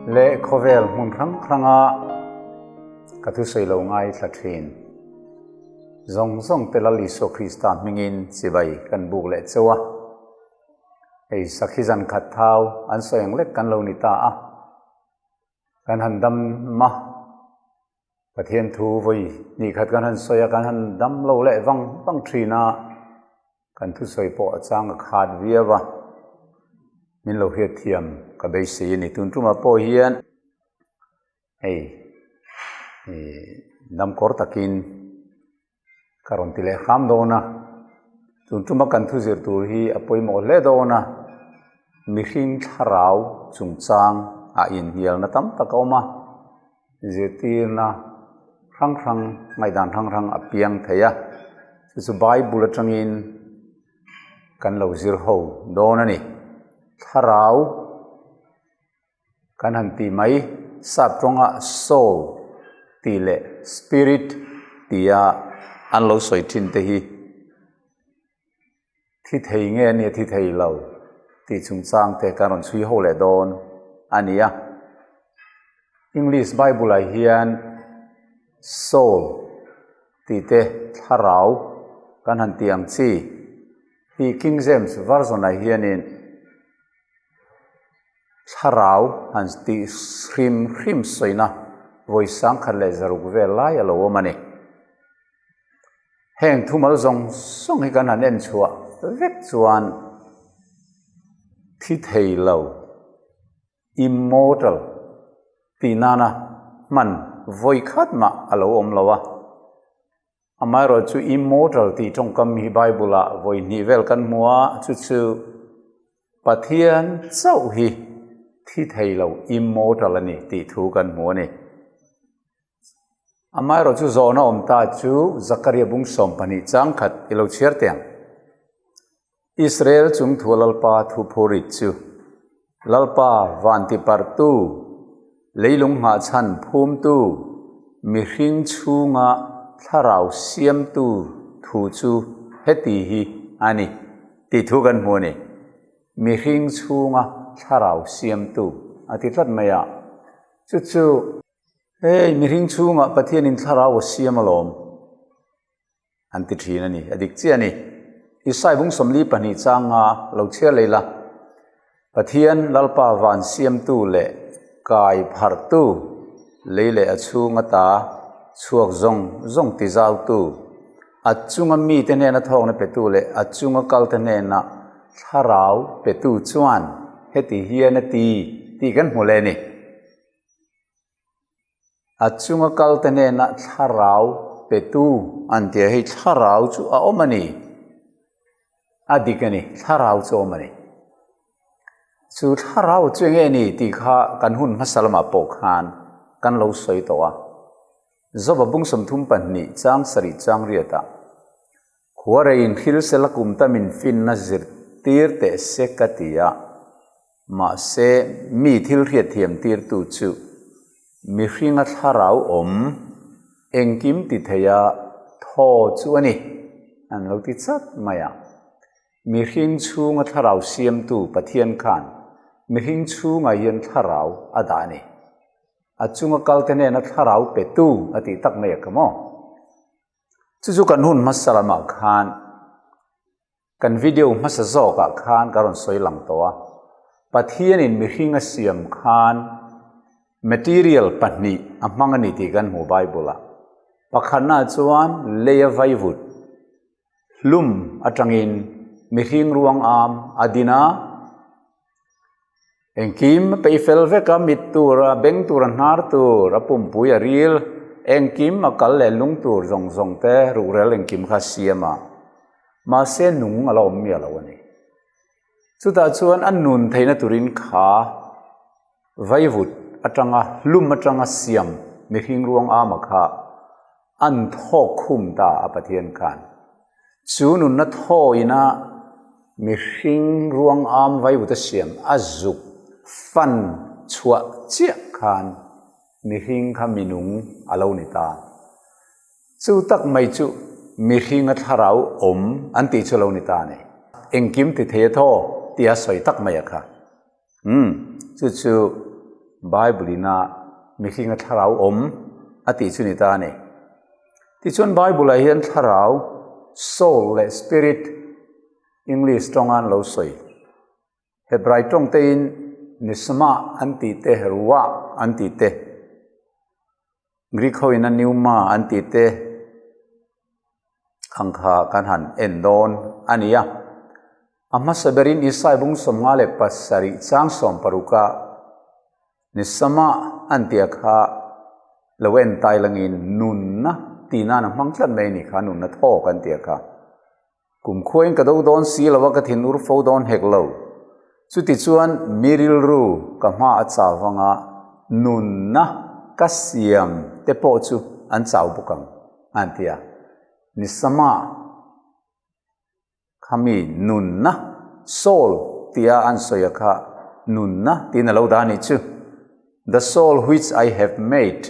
Leh khawvel hmun hrang hranga ka thusawi lo ngaithla thin. Zawng zawng te Lal Isua Krista hmingin chibai kan buk leh cheu a. Hei sakhi zan khat thau an sawi ang lek kan lo ni ta a. Kan han dam a, Pathian thu vawi hnih khat kan han sawi a, kan han dam lo leh vang vang thin a, kan thusawi pawh a chang a khat viau a, min lo hriatthiam ka beisei a ni. Tun tumah pawh hian hei damkawr takin ka rawn ti leh hram dawn a, tun tuma kan thu zir tur hi a pawimawh hle dawn a, mihring thlarau chungchang ah inhnialna tam tak a awm a, zirtirna hrang hrang ngaihdan hrang hrang a piang thei a, chu chu Bible atangin kan lo zir ho dawn a ni. Thlarau. Kan han ti mai, sap tawnga soul tih leh spirit tia an lo sawi thin te hi thi thei nge nia thi thei lo tih chungchang te kan rawn chhui ho leh dawn a ni a. English Bible ah hian soul tih te thlarau kan han ti ang chi hi King James Version ah hianin Thlarau han tih hrim hrim sawina vawi sangkhat leh zaruk vel lai a lo awm a ni. Heng thumal zawng zawng hi kan han en chhuah vek chuan thi thei lo, immortal, tih nana hman vawi khat mah a lo awm lo a. Amaherawhchu immortal tih tawngkam hi Bible-ah vawi hnih vel kan hmu a, chu chu Pathian chauh hi thi thei lo immortal a ni tih thu kan hmu a ni. Amaherawhchu zawhna awm ta chu Zakaria bung 12 changkhat i lo chhiar teh ang. Israel chung thu Lalpa thu phurit chu, Lalpa van tiparhtu, leilung nghahchhan phumtu, mihring chhunga thlarau siamtu thu chu heti hi a ni tih thu kan hmu a ni. Mihring chhunga thlarau siamtu a ti tlat mai a, chu chu, Hei, mihring chhungah Pathianin thlarau a siam alawm. An ti thin a ni, a dik chiah a ni. Isai bung 42 changa lo chhiar lei la, Pathian Lalpa van siamtu leh kai pharhtu, lei leh a chhung ata chhuak zawng zawng ti zautu, a chunga mite hnena thawkna petu leh a chunga kalte hnena thlarau petu chuan heti hian a ti tih kan hmu leh a ni. A chunga kalte hnena thlarau petu an ti a, hei thlarau chu a awm a ni. A dik a ni, thlarau chu a awm a ni. Chu thlarau chu enge ni tih kha kan hun hmasa lamah pawh khan kan lo sawi tawh a. Joba bung 32 chang sarih chang riatah Khuareiin thil sela kum tamin finna zirtir teh se ka ti a, mahse mi thil hriatthiam tirtu chu mihringa thlarau awm engkim ti theia thaw chu a ni, an lo ti chat mai a. Mihring chhunga thlarau siamtu Pathian khan mihring chhungah hian thlarau a dah a ni. A chunga kalte hnena thlarau petu a tih tak mai a ka maw? Chu chu kan hun hmasa lamah khan kan video hmasa zawkah khan ka rawn sawi lang tawh a, Pathianin mihring a siam khan material pahnih a hmang a ni tih kan hmu Bible-ah. Pakhatnaah chuan leia vaivut hlum atangin mihring ruang am a din a, Engkim a peih fel vek a, mit tur a, beng tur a, hnar tur a, pumpui a ril, engkim a kal leh lung tur zawng zawng te ruhrel engkim kha a siam a, mahse nung a la awm miah lo a ni. Chutah chuan a nun theihna turin kha vaivut atanga hlum atanga siam mihring ruang ama kha an thawk khum ta a Pathian khan. Chu nunna thawina mihring ruang am vaivut a siam a zuk fan chhuah chiah khan mihring kha minung a lo ni ta. Chu tak mai chu mihringa thlarau awm an tih chu lo ni ta a ni. Engkim ti thei a thaw tia sawi tak mai a kha. Umm, chu chu. Bible ina mihringa thlarau awm a tih chu ni ta a ni. Tichuan Bible ah hian thlarau, soul leh spirit, English tawnga an lo sawi. Hebrai tawng tein neshama an tih te, ruah an tih te, Greek ho ina pneuma an tih te ang kha kan han en dawn a ni a. A hmasa berin Isai bung 57 chang 60 ah neshama an tih a kha lo en tai langin nunna tih nan a hmang tlat mai a ni kha, nunna thawk an tih a kha. Kum khuain ka do dawn si lo a, ka thin ur fo dawn hek lo. Chutichuan mi rilru ka hma a chau vanga nunna ka siam te pawh chu an chau bawk ang, a an ti a. Nisama khami nunna, soul, tia an sawi a kha nunna tiin a lo dah a nih chu. The soul which I have made.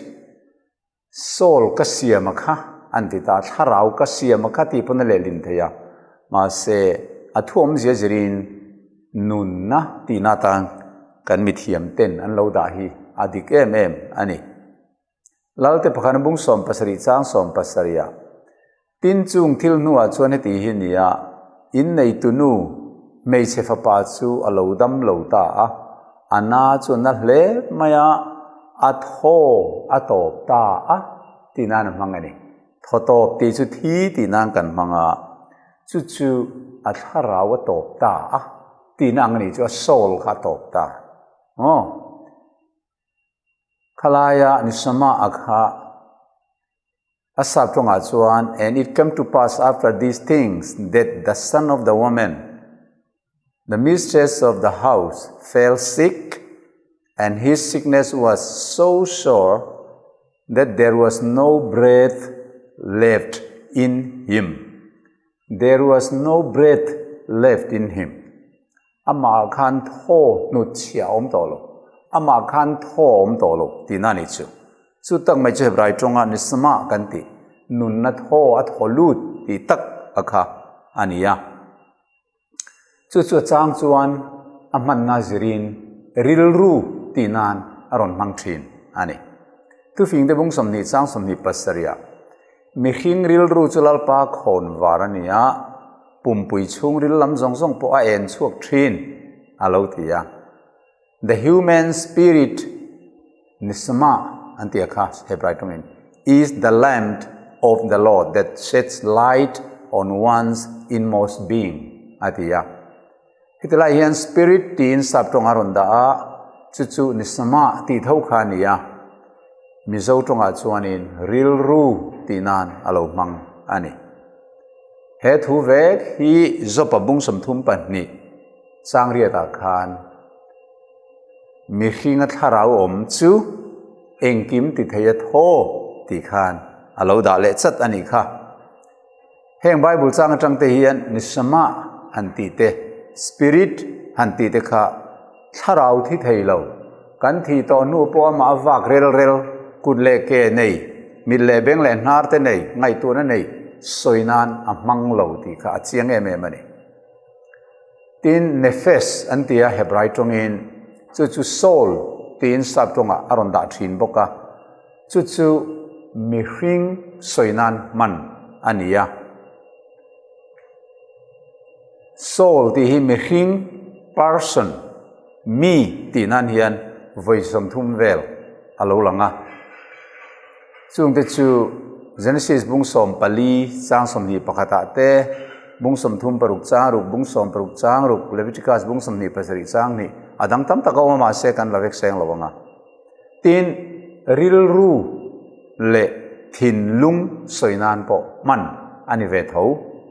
Saul ka siam a kha an ti ta, thlarau ka siam a kha tih pawn a lehlin thei a, mahse a thu awmzia zirin nunna tihna atan kan mithiam ten an lo dah hi a dik em em a ni. Lalte pakhat bung 70 chang 70 ah Tin chung thil hnuah chuan heti hi a ni a, inneitu nu hmeichhe fapa chu a lo dam lo ta a, a na chu a na hle mai a, a thaw a tawp ta a tih nan a hmang a ni. Thaw tawp tih chu thi tih nan kan hmang a, chu chu a thlarau a tawp ta a tihna ang a nih chu, a soul kha a tawp ta. Aw. Khalaia Nishama a kha A sap tawngah chuan, And it came to pass after these things that the son of the woman, the mistress of the house, fell sick, and his sickness was so sore that there was no breath left in him. There was no breath left in him. Amah khan thaw hnut chhia a awm tawh lo, amah khan thaw a awm tawh lo tihna a nih chu. Chu tak mai chu Hebrai tawnga neshama kan tih, nunna thaw a thaw lut tih tak a kha a ni a. Chu chu a chang chuan a hmanna zirin rilru tih nan a rawn hmang thin a ni. Thufingte bung 20 chang 27 ah Mihring rilru chu Lalpa khawn var a ni a, pumpui chhungril lam zawng zawng pawh a en chhuak thin, a lo ti a. The human spirit, neshama an ti a kha Hebrai tawngin, is the lamp of the Lord that sheds light on one's inmost being, a ti a. Heti lai hian spirit tiin sap tawng a rawn dah a, chu chu neshama tih tho kha a ni a, Mizo tawngah chuanin rilru tih nan a lo hmang a ni. He thu vek hi Jopa bung 32 changriatah khan mihringa thlarau awm chu engkim ti thei a thaw tih khan a lo dah leh chat a nih kha. Heng Bible chang atang te hian neshama han tih te, spirit han tih te kha thlarau thi thei lo, kan thi tawh hnu pawh amah a vak rel rel, kut leh ke nei, mit leh beng leh hnar te nei, ngaihtuahna nei sawi nan a hmang lo tih kha a chiang em em a ni. Tin, nefesh an ti a Hebrai tawngin, chu chu soul tiin sap tawngah a rawn dah thin bawk a. Chu chu mihring sawi nan hman a ni a. Soul tih hi mihring, person, mi tih nan hian vawi 30 vel a lo lang a. Chungte chu Genesis bung 14 chang 21 ah te, bung 36 chang ruk, bung 60 chang ruk, Leviticus bung 27 chang hnih, a dang tam tak a awm a mahse kan la vek seng lo ang a. Tin, rilru leh thinlung sawi nan pawh hman a ni ve tho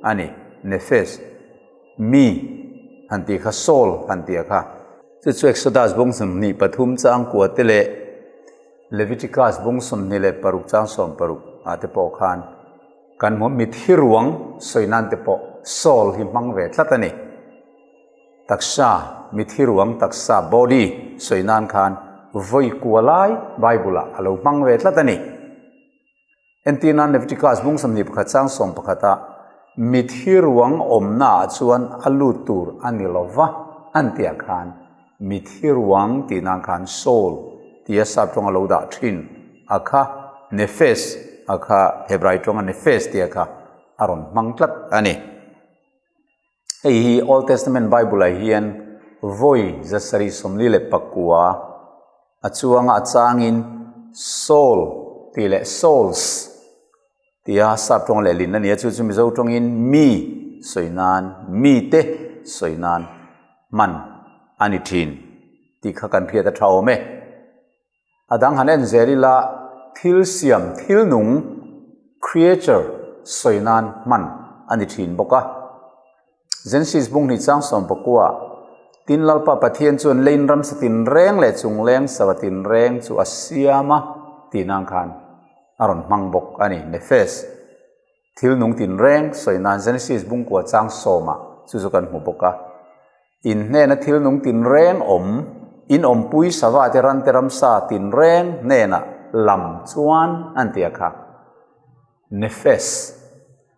a ni. Nefesh, mi, han tih kha soul han tih a kha. Chu chu Exodus bung 23 chang kua te leh Leviticus bung 26 chang 60 ah te pawh khan kan hmu mithi ruang sawi nan te pawh soul hi hmang ve tlat a ni. Taksa, mithi ruang taksa, body, sawi nan khan vawi kua lai Bible ah a lo hmang ve tlat a ni. Entir nan Leviticus bung 21 chang 11 ah mithi ruang awmna ah chuan a lut tur a ni lo va an tih ah khan mithi ruang tih nan khan soul. tia sap tawnga lo dah thin a kha, nephesh a kha Hebrai tawnga nephesh tia kha a rawn hmang tlat a ni. Hei hi Old Testament Bible ah hian vawi 749 a chuanga a changin soul tih leh souls tia sap tawng lehlin a ni a, chu chu Mizo tawngin mi sawi nan, mite sawi nan hman a ni thin tih kha kan hriat a tha awm e. A dang han en zel ila thil siam, thil nung, creature, sawi nan hman a ni thin bawk a. Genesis bung hnih chang 19 Tin Lalpa Pathian chuan lein ramsa tinreng leh chungleng sava tinreng chu a siam a tih nan khan a rawn hmang bawk a ni, Nephesh. Thil nung tinreng sawi nan Genesis bung kua chang sawmah chu chu kan hmu bawk a. In hnena thil nung tinreng awm, in awmpui sava te ran te ramsa tinreng hnenah lam chuan an ti a kha. Nephesh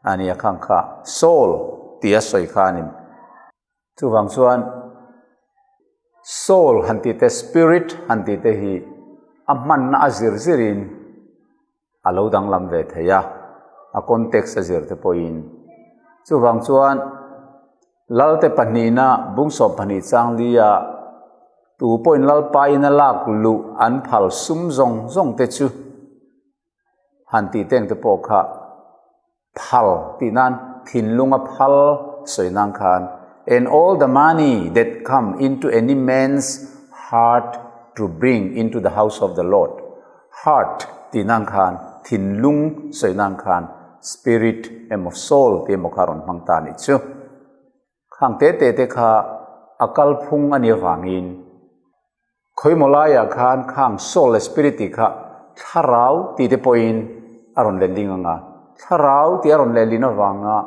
a nia khang kha, soul tia sawi kha a ni. Chuvang chuan soul han tih te, spirit han tih te hi a hmanna a zir zirin a lo danglam ve thei a, a context a zir te pawhin. Chuvang chuan Lalte pahnihna bung 12 chang lia tu pawhin Lalpa in a lak luh an phal sum zawng zawng te chu han tih teng te pawh kha phal tih nan thinlunga phal sawi nan khan and all the money that come into any man's heart to bring into the house of the Lord heart tih nan khan thinlung sawi nan khan spirit emaw soul tih emaw kha rawn hmang ta a nih chu. Khang te te te kha a kalphung a nih avangin Khawimaw laiah khan khang soul leh spirit tih kha thlarau tih te pawhin a rawn letling ang a, thlarau tih a rawn lehlin avanga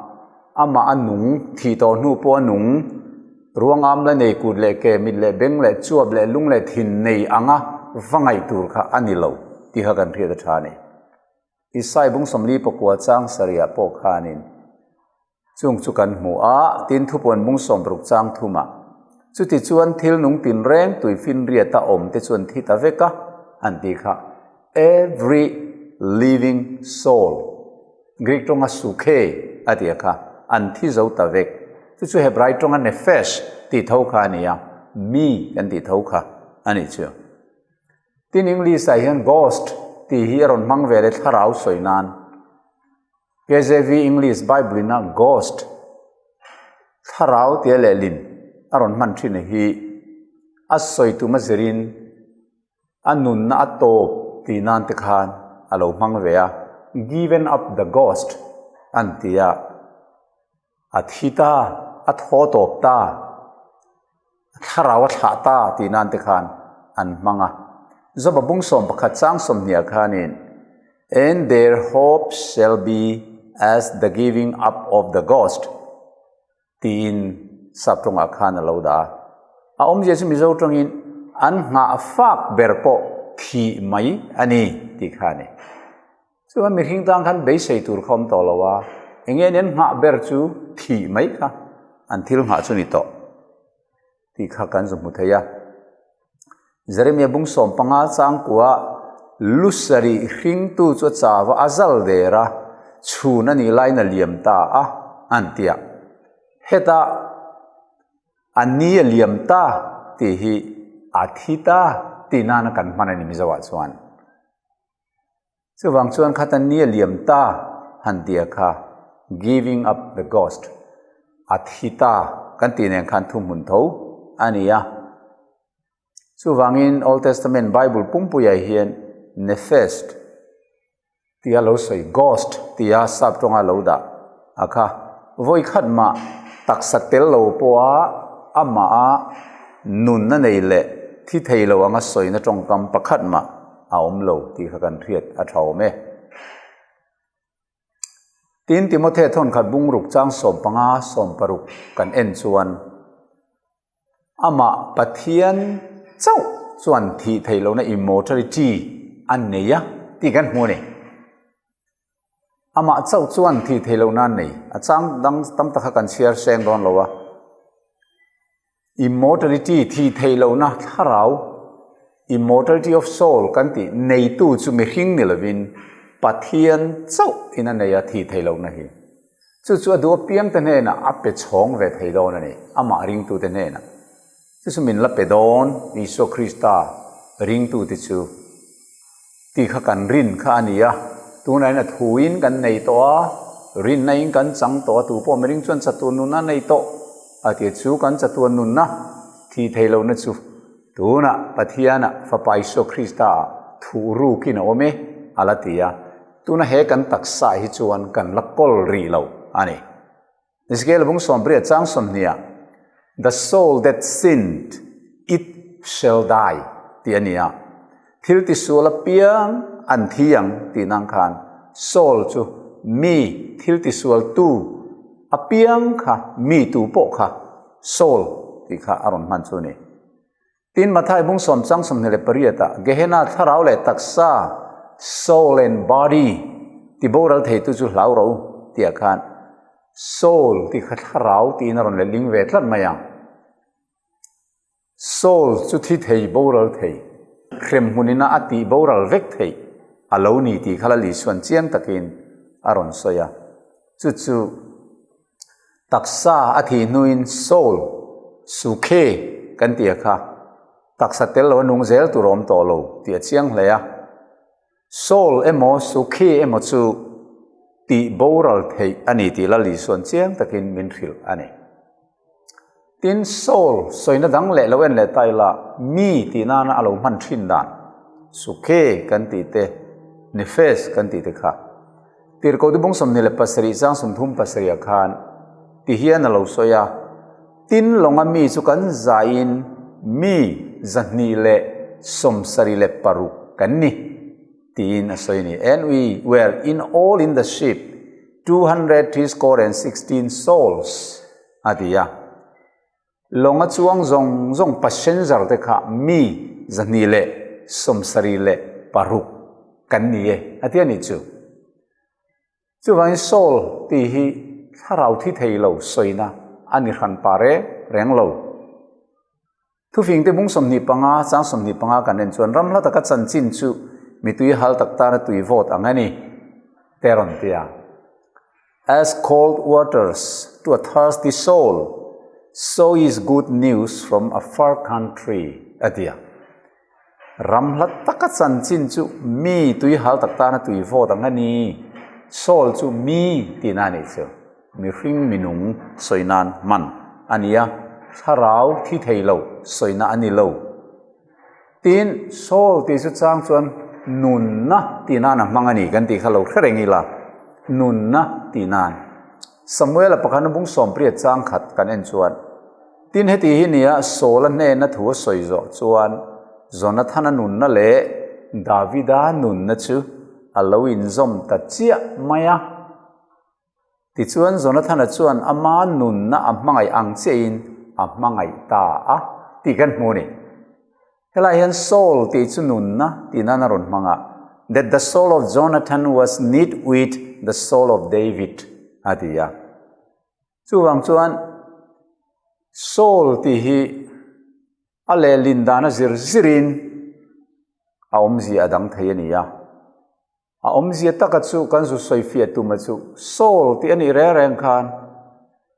amah a nung thih tawh hnu pawh a nung ruang am la nei kut leh ke mit leh beng leh chuap leh lung leh thin nei anga va ngaih tur kha a ni lo tih kha kan hriat a tha a ni. Isai bung 49 chang sarihah pawh khanin Chung chu kan hmu a, tin thupuan bung 60 chang thumah. Chuti chuan thil nung tinreng tui finriata awm te chuan thi ta vek a, an ti kha. Every living soul, Greek tawnga sukhe a ti a kha, an thi zo ta vek. Chu chu Hebrai tawnga nephesh tih tho kha a ni a, mi kan tih tho kha a nih chu. Tin English-ah hian ghost tih hi a rawn hmang ve leh thlarau sawi nan. KJV English Bible ina ghost, thlarau tia lehlin a rawn hman thin hi a sawi tum a zirin a nunna a tawp tih nan te khan a lo hmang ve a, given up the ghost an ti a, a thi ta, a thaw tawp ta. Thlarau a thlah ta tih nan te khan an hmang a. Joba bung 11 chang 20 khanin, And their hope shall be as the giving up of the ghost tiin sap tawngah khan a lo dah a. A awmzia chu Mizo tawngin an nghah fak ber pawh thih mai a ni tih kha a ni. Chuan mihring tan khan beisei tur kha awm tawh lo a, eng nge an nghah ber chu thih mai kha an thil nghah chu ni tawh tih kha kan zu hmu thei a. Jeremia bung 15 chang kua lu sarih hringtu chu a chau a, a zal der a, chhun a nih laiin a liam ta a an ti a. Hetah a ni a liam ta tih hi a thi ta tih nana kan hman a ni Mizoah chuan. Chuvang chuan khata ni a liam ta han tia kha giving up the ghost a thi ta kan tih nen khan thuhmun tho a ni a. Chuvangin Old Testament Bible pumpuiah hian nephesh tia lo sawi ghost tia sap tawnga lo dah a kha vawi khat mah taksa tel lo pawha amaha nunna nei leh thi thei lo anga sawina tawngkam pakhat mah a awm lo tih kha kan hriat a tha awm e. Tin Timothy thawnkhat bung ruk chang 15 16 kan en chuan amah Pathian chauh chuan thih theih lohna immortality a nei a tih kan hmu a ni. Amah chauh chuan thih theih lohna a nei. A chang dang tam tak kha kan chhiar seng dawn lo a. Immortality, thih theih lohna thlarau, Immortality of soul kan tih neitu chu mihring ni lovin Pathian chauh in a nei a thih theih lohna hi. Chu chu a duh apiangte hnenah a pe chhawng ve thei dawn a ni, amah ringtute hnenah. Chu chu min la pe dawn, Isua Krista ringtute chu. Tih kha kan rin kha a ni a, tunah hian a thuin kan nei tawh a, rinna in kan chang tawh a, tupawh mihring chuan chatuan nunna a nei tawh a tih chu kan chatuan nunna thih theih lohna chu tunah Pathiana Fapa Isua Krista ah thuh rukin a awm e a la ti a, tuna he kan taksa hi chuan kan la kawl rih lo a ni. Ezekiel bung sawmriat chang sawmhniah, The soul that sinned, it shall die, tih a ni a. Thil tisual apiang an thi ang tih nang khan soul chu mi, thil tisualtu apiang kha, mi tu pawh kha soul tih kha a rawn hman chu a ni. Tin, Mathai bung sawm chang 28 ah Gehenna thlarau leh taksa, soul and body, ti boral theitu chu hlau ro tih ah khan soul tih kha thlarau tiin a rawn letling ve tlat mai a. Soul chu thi thei boral thei, hremhmunina a tih boral vek theih a lo ni tih kha Lal Isuan chiang takin a rawn sawi a. Chu chu Taksa a thih hnuin soul, sukhe, kan tih a kha. Taksa tel lo a nung zel tur a awm tawh lo tih a chiang hle a. Soul emaw sukhe emaw chu tih boral theih a ni tih Lal Isuan chiang takin min hrilh a ni. Tin, soul sawina dang leh lo en leh ta ila, mi tih nana a lo hman thin dan, sukhe kan tih te, nefesh kan tih te kha. Tirhkohte bung 27 chang 37 ah khan ti hian a lo sawi a, Tin, lawnga mi chu kan zaiin mi 276 kan ni, tiin a sawi a ni. And we were in all in the ship 216 souls. A ti a. Lawnga chuang zawng zawng passenger te kha mi 276 kan ni e a ti a nih chu. Chuvangin soul tih hi thlarau thi thei lo sawina a ni hran pa reng reng lo. Thufingte bung 25 chang 25 kan en chuan ram hla taka chanchin chu mi tui hal tak tana tui vawt ang a ni te rawn ti a. As cold waters to a thirsty soul, so is good news from a far country a ti a. Ram hla taka chanchin chu mi tui hal tak tana tui vawt ang a ni. Soul chu mi tihna a nih chu. Mihring minung sawi nan hman a ni a, thlarau thi thei lo sawina a ni lo. Tin, soul tih chu chang chuan nunna tih nan a hmang a ni kan tih kha lo hre reng ila, nunna tih nan. Samuela pakhat na bung sawmpriat chang khat kan en chuan, Tin heti hi nia Saul-a hnena thu a sawi zawh chuan Jonathana nunna leh Davida nunna chu a lo inzawm ta chiah mai a. Tichuan Jonathana chuan ama nunna a hmangaih ang chiahin a hmangaih ta a tih kan hmu a ni. Helaiah hian soul tih chu nunna tih nan a rawn hmang a, that the soul of Jonathan was knit with the soul of David a ti a. Chuvang chuan soul tih hi a lehlin dan a zir zirin a awmzia a dang thei a ni a. A awmzia taka chu kan zu sawi fiah tuma chu soul tih a nih reng reng khan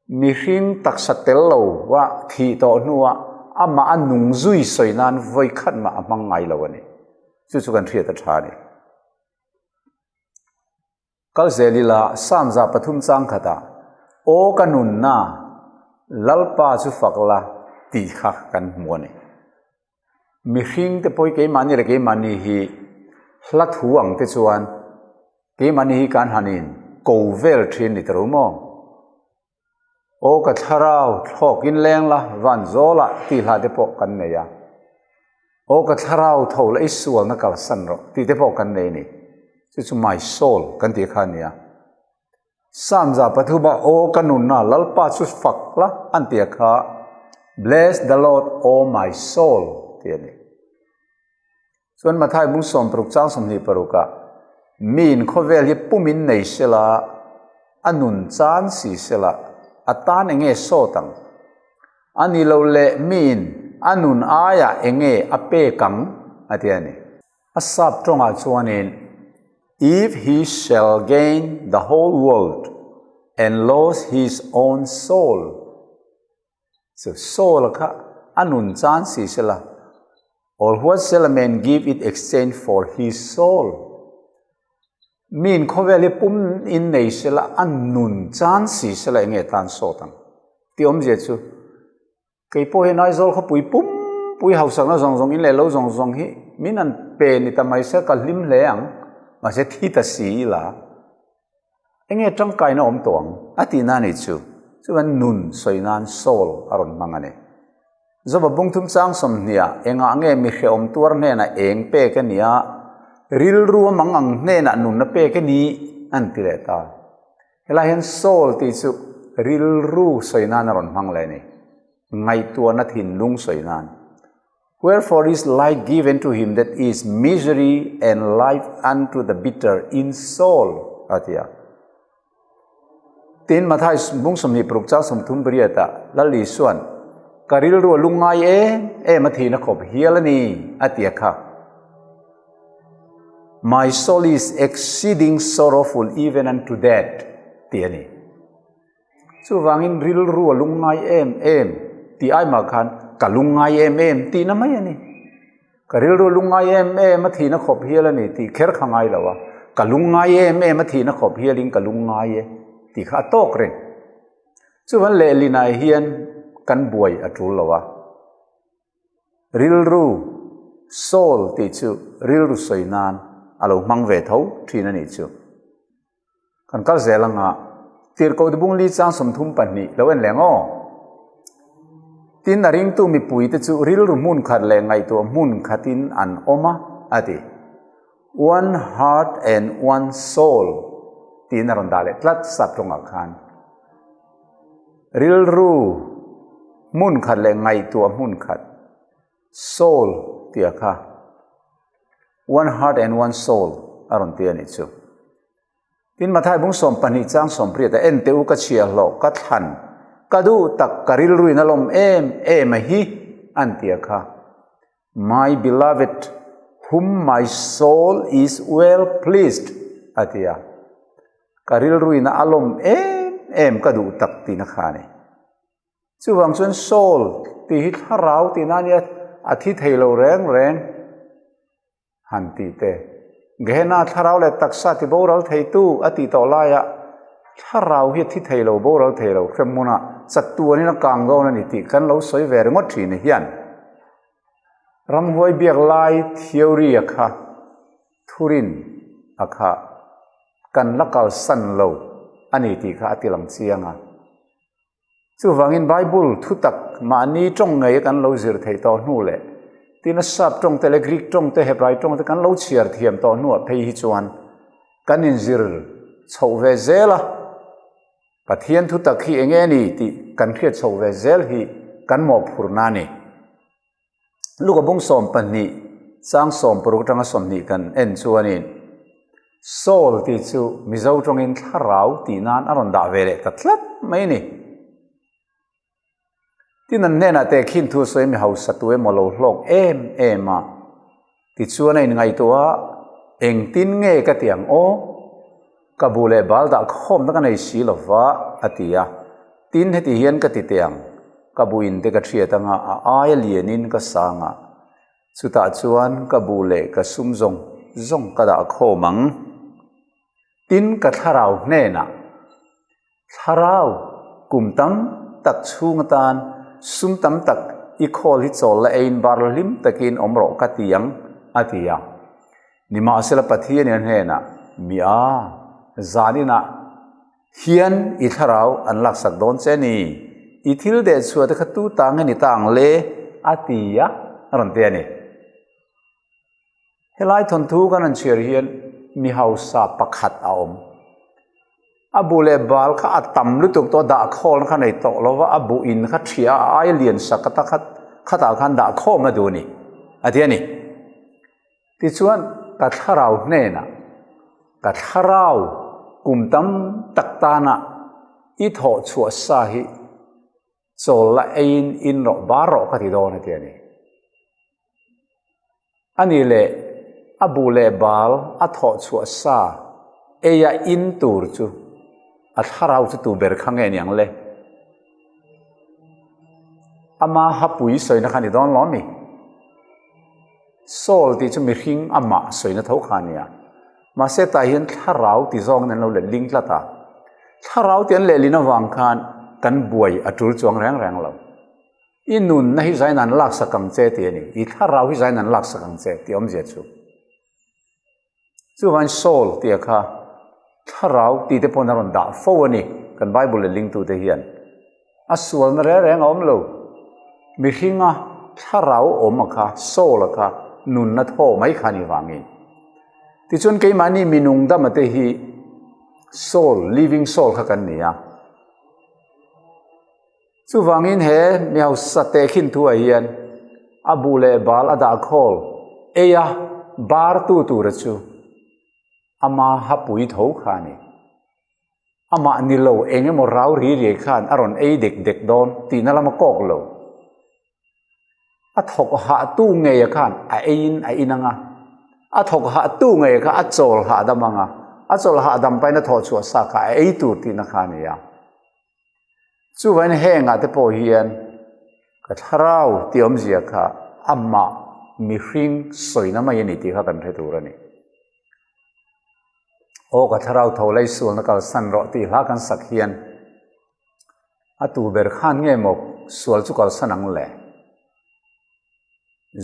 mihring taksa tel lo a thih tawh hnua amah a nung zui sawi nan vawi khat mah a hmang ngai lo a ni. Chu chu kan hriat a tha a ni. Kal zel ila Psalm 3 chang khatah Aw ka nunna Lalpa chu fak la tih kha kan hmu a ni. Mihring te pawh hi keimahni leh keimahni hi hla thu ang te chuan keimahni hi kan han in ko vel thin ni ta ru maw? Aw ka thlarau thlawk in leng la van zawl ah tih hla te pawh kan nei a, aw ka thlarau tho la i sualna kalsan rawh tih te pawh kan nei a ni. Chu chu my soul kan tih kha a ni a. Psalm 3 ah Aw ka nunna Lalpa chu fak la an ti a kha Bless the Lord O my soul ti a ni. Chuan Mathai bung 16 chang 26 ah Miin khawvel hi pumin nei sela a nun chan si sela a tan enge sawt ang? A ni lo leh miin a nun aiah enge a pek ang? a ti a ni. A sap tawngah chuanin, If he shall gain the whole world and lose his own soul, chu soul kha a nun chan si sela, or what shall a man give in exchange for his soul? Miin khawvel hi pum in nei sela, a nun chan si sela enge tan sawt ang? Tih awmzia chu Kei pawh hian Aizawl khawpui pumpui hausakna zawng zawng in leh lo zawng zawng hi min an pe ni ta mai se ka hlim hle ang, mahse thi ta si ila enge tangkaina awm tawh ang a tihna a ni chu. Chuan nun sawi nan soul a rawn hmang a ni. Zoba bungthum chang sawmhniah engah nge mi hrehawm tuar hnenah eng pek a nia, rilru a mang ang hnenah nunna pek a ni an ti leh ta. Helai hian soul tih chu rilru sawi nan a rawn hmang leh a ni. Ngaihtuahna thinlung sawi nan. Wherefore is light given to him that is misery and life unto the bitter in soul a ti a. Tin, Mathai bung 26 chang 30 pariatah Lal Isua'n ka rilru a lungngai em em a thihna khawp hial a ni a ti a kha. My soul is exceeding sorrowful even unto death tih a ni. Chuvangin rilru a lungngai em em tih ai mah khan ka lungngai em em tihna mai a ni. Ka rilru a lungngai em em a thihna khawp hial a ni tih kher kha ngai lo a, ka lungngai em em a thihna khawp hialin ka lungngai e tih kha a tawk reng. Chuvan lehlinah hian kan buai a tul lo a. Rilru, soul, tih chu rilru sawi nan a lo hmang ve tho thin a nih chu. Kan kal zel anga Tirhkoh Dubung Li chang 32 lo en leh ang aw. Tin, a ringtu mipuite chu rilru hmun khat leh ngaihtuah hmun khatin an awm a, a ti. One heart and one soul tiin a rawn dah leh tlat sap tawngah khan. Rilru hmun khat leh ngaihtuah hmun khat, soul tih a kha, one heart and one soul a rawn ti a nih chu. Tin, Mathai bung 12 chang 18 a en teh u ka chhia hlawh ka thlan ka duh tak ka rilruin a lawm em em a hi an ti a kha. My beloved, whom my soul is well pleased, a ti a. Ka rilruina a lawm em em ka duh tak tihna kha a ni. Chuvang chuan soul tih hi thlarau tihna a nia, a thi thei lo reng reng han tih te. Gehenna thlarau leh taksa ti boral theitu a tih tawh laiah thlarau hi a thi thei lo, boral thei lo, hremhmunah chatuanin a kang dawn a ni tih kan lo sawi ve ringawt thin hian. Ramhuai biak lai theory a kha thurin a kha kan la kalsan lo a ni tih kha a ti lang chiang a. Chuvangin Bible thutak mahni tawng ngei kan lo zir theih tawh hnu leh tin a Sap tawng te leh Greek tawng te Hebrai tawng te kan lo chhiar thiam tawh hnuah phei hi chuan kan inzir chhoh ve zel a. Pathian thutak hi enge ni tih kan hriat chhoh ve zel hi kan mawhphurhna a ni. Luka bung 12 chang 16 atanga 20 kan en chuanin Saul tih chu Mizo tawngin thlarau tih nan a rawn dah ve leh ta tlat mai a ni. Tin an hnenah tehkhin thu sawi mi hausa tu emaw lo hlawk em em a. Tichuan a inngaihtuah a, Engtin nge ka ti ang aw? Ka bu leh bal dah khawmna ka nei si lo va, a ti a. Tin, heti hian ka ti teh ang, ka bu in te ka hriat anga a aia lianin ka sang a, chutah chuan ka bu leh ka sum zawng zawng ka dah khawm ang. Tin, ka thlarau hnenah, Thlarau, kum tam tak chhung atan sum tam tak i khawl hi chawl la eiin bar la hlim takin awm rawh ka ti ang, a ti a. Nimahsela Pathianin a hnenah, Mi a, zaninah hian i thlarau an laksak dawn che ni, i thil dehchhuah te kha tu ta nge ni ta ang le? a ti a, a rawn ti a ni. Helai thawnthu kan han chhiar hian mi hausa pakhat a awm. A bu leh bal kha a tam lutuk tawh a, dah khawlna kha nei tawh lo va, a bu in kha ṭhia a aia lian sak ata khat khatah khan dah khawm a duh a ni, a ti a ni. Tichuan ka thlarau hnenah, ka thlarau kum tam tak tana i thawh chhuah sa hi chawl la eiin in rawh bar rawh ka ti dawn a ti a ni. A nih leh a buh leh bal a thawh chhuah sa eia in tur chu a thlarau chu tu ber kha nge niang le? Ama hapui sawina kha ni dawn lo mi? Soul tih chu mihring amah sawina tho kha a nia. Mahse tah hian thlarau ti zawngin an lo letling tlat a. Thlarau tih an lehlin avang khan kan buai a tul chuang reng reng lo. I nunna hi zain an laksak ang che tih a ni. I thlarau hi zain an laksak ang che tih awmzia chu. Chuvain soul tih a kha thlarau tih te pawhin a rawn dah fo a ni kan Bible leh lingtute hian. A sualna reng reng a awm lo. Mihringa thlarau awm a kha soul a kha nunna thaw mai kha a ni vangin. Tichuan keimahni minung dama te hi soul, living soul kha kan ni a. Chuvangin he mi hausa tehkhin thuah hian a buh leh bal a dah khawl ei a, bartu tura chu ama hapui tho kha a ni. Amah ni lo eng emaw rau ri riai khan a rawn ei dek dek dawn tihna lam a kawk lo. A thawk hahtu ngeia khan a eiin a in ang a, a thawk hahtu ngeia kha a chawl hahdam ang a, a chawl hahdam pahin a thawh chhuah sa kha a ei tur tihna kha a ni a. Chuvain hengah te pawh hian ka thlarau tih awmzia kha amah mihring sawina mai a ni tih kha kan hre tur a ni. Aw ka thlarau tho lei sualna kalsan rawh tih hla kan sak hian a tu ber khan nge maw sual chu kalsan ang le?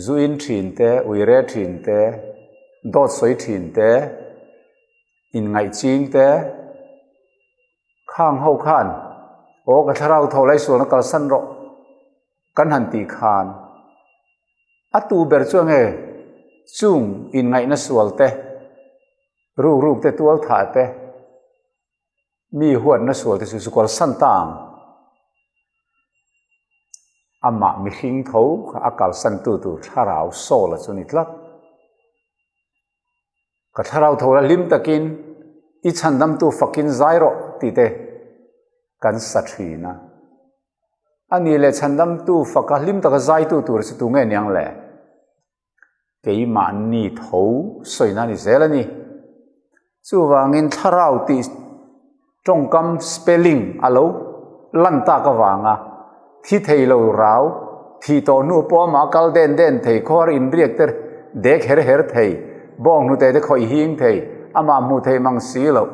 Zu in thin te, uire thin te, dawt sawi thin te, inngaih ching te, Khang ho khan, Aw ka thlarau tho lai sualna kalsan rawh kan han tih khan a tu ber chu enge chung inngaihna sual te, rukruk te, tual thah te, mi huatna sual te chu chu kalsan ta ang. Amah mihring tho kha a kalsan tu tur thlarau soul a chu ni tlat. Ka thlarau tho la hlim takin i chhandamtu fakin zai rawh tih te kan sa thin a. A nih leh chhandamtu faka hlim taka zaitu tur chu tunge niang le? Keimahni tho sawina a ni zel a ni. Chuvangin thlarau tih Tawngkam spelling a lo lan tak avanga thi thei lo rau, thih tawh hnu pawh amah kal den den thei, khawhar inriak te dek her her thei, bawng hnute te khawih hing thei, amah hmuh thei mang si loh.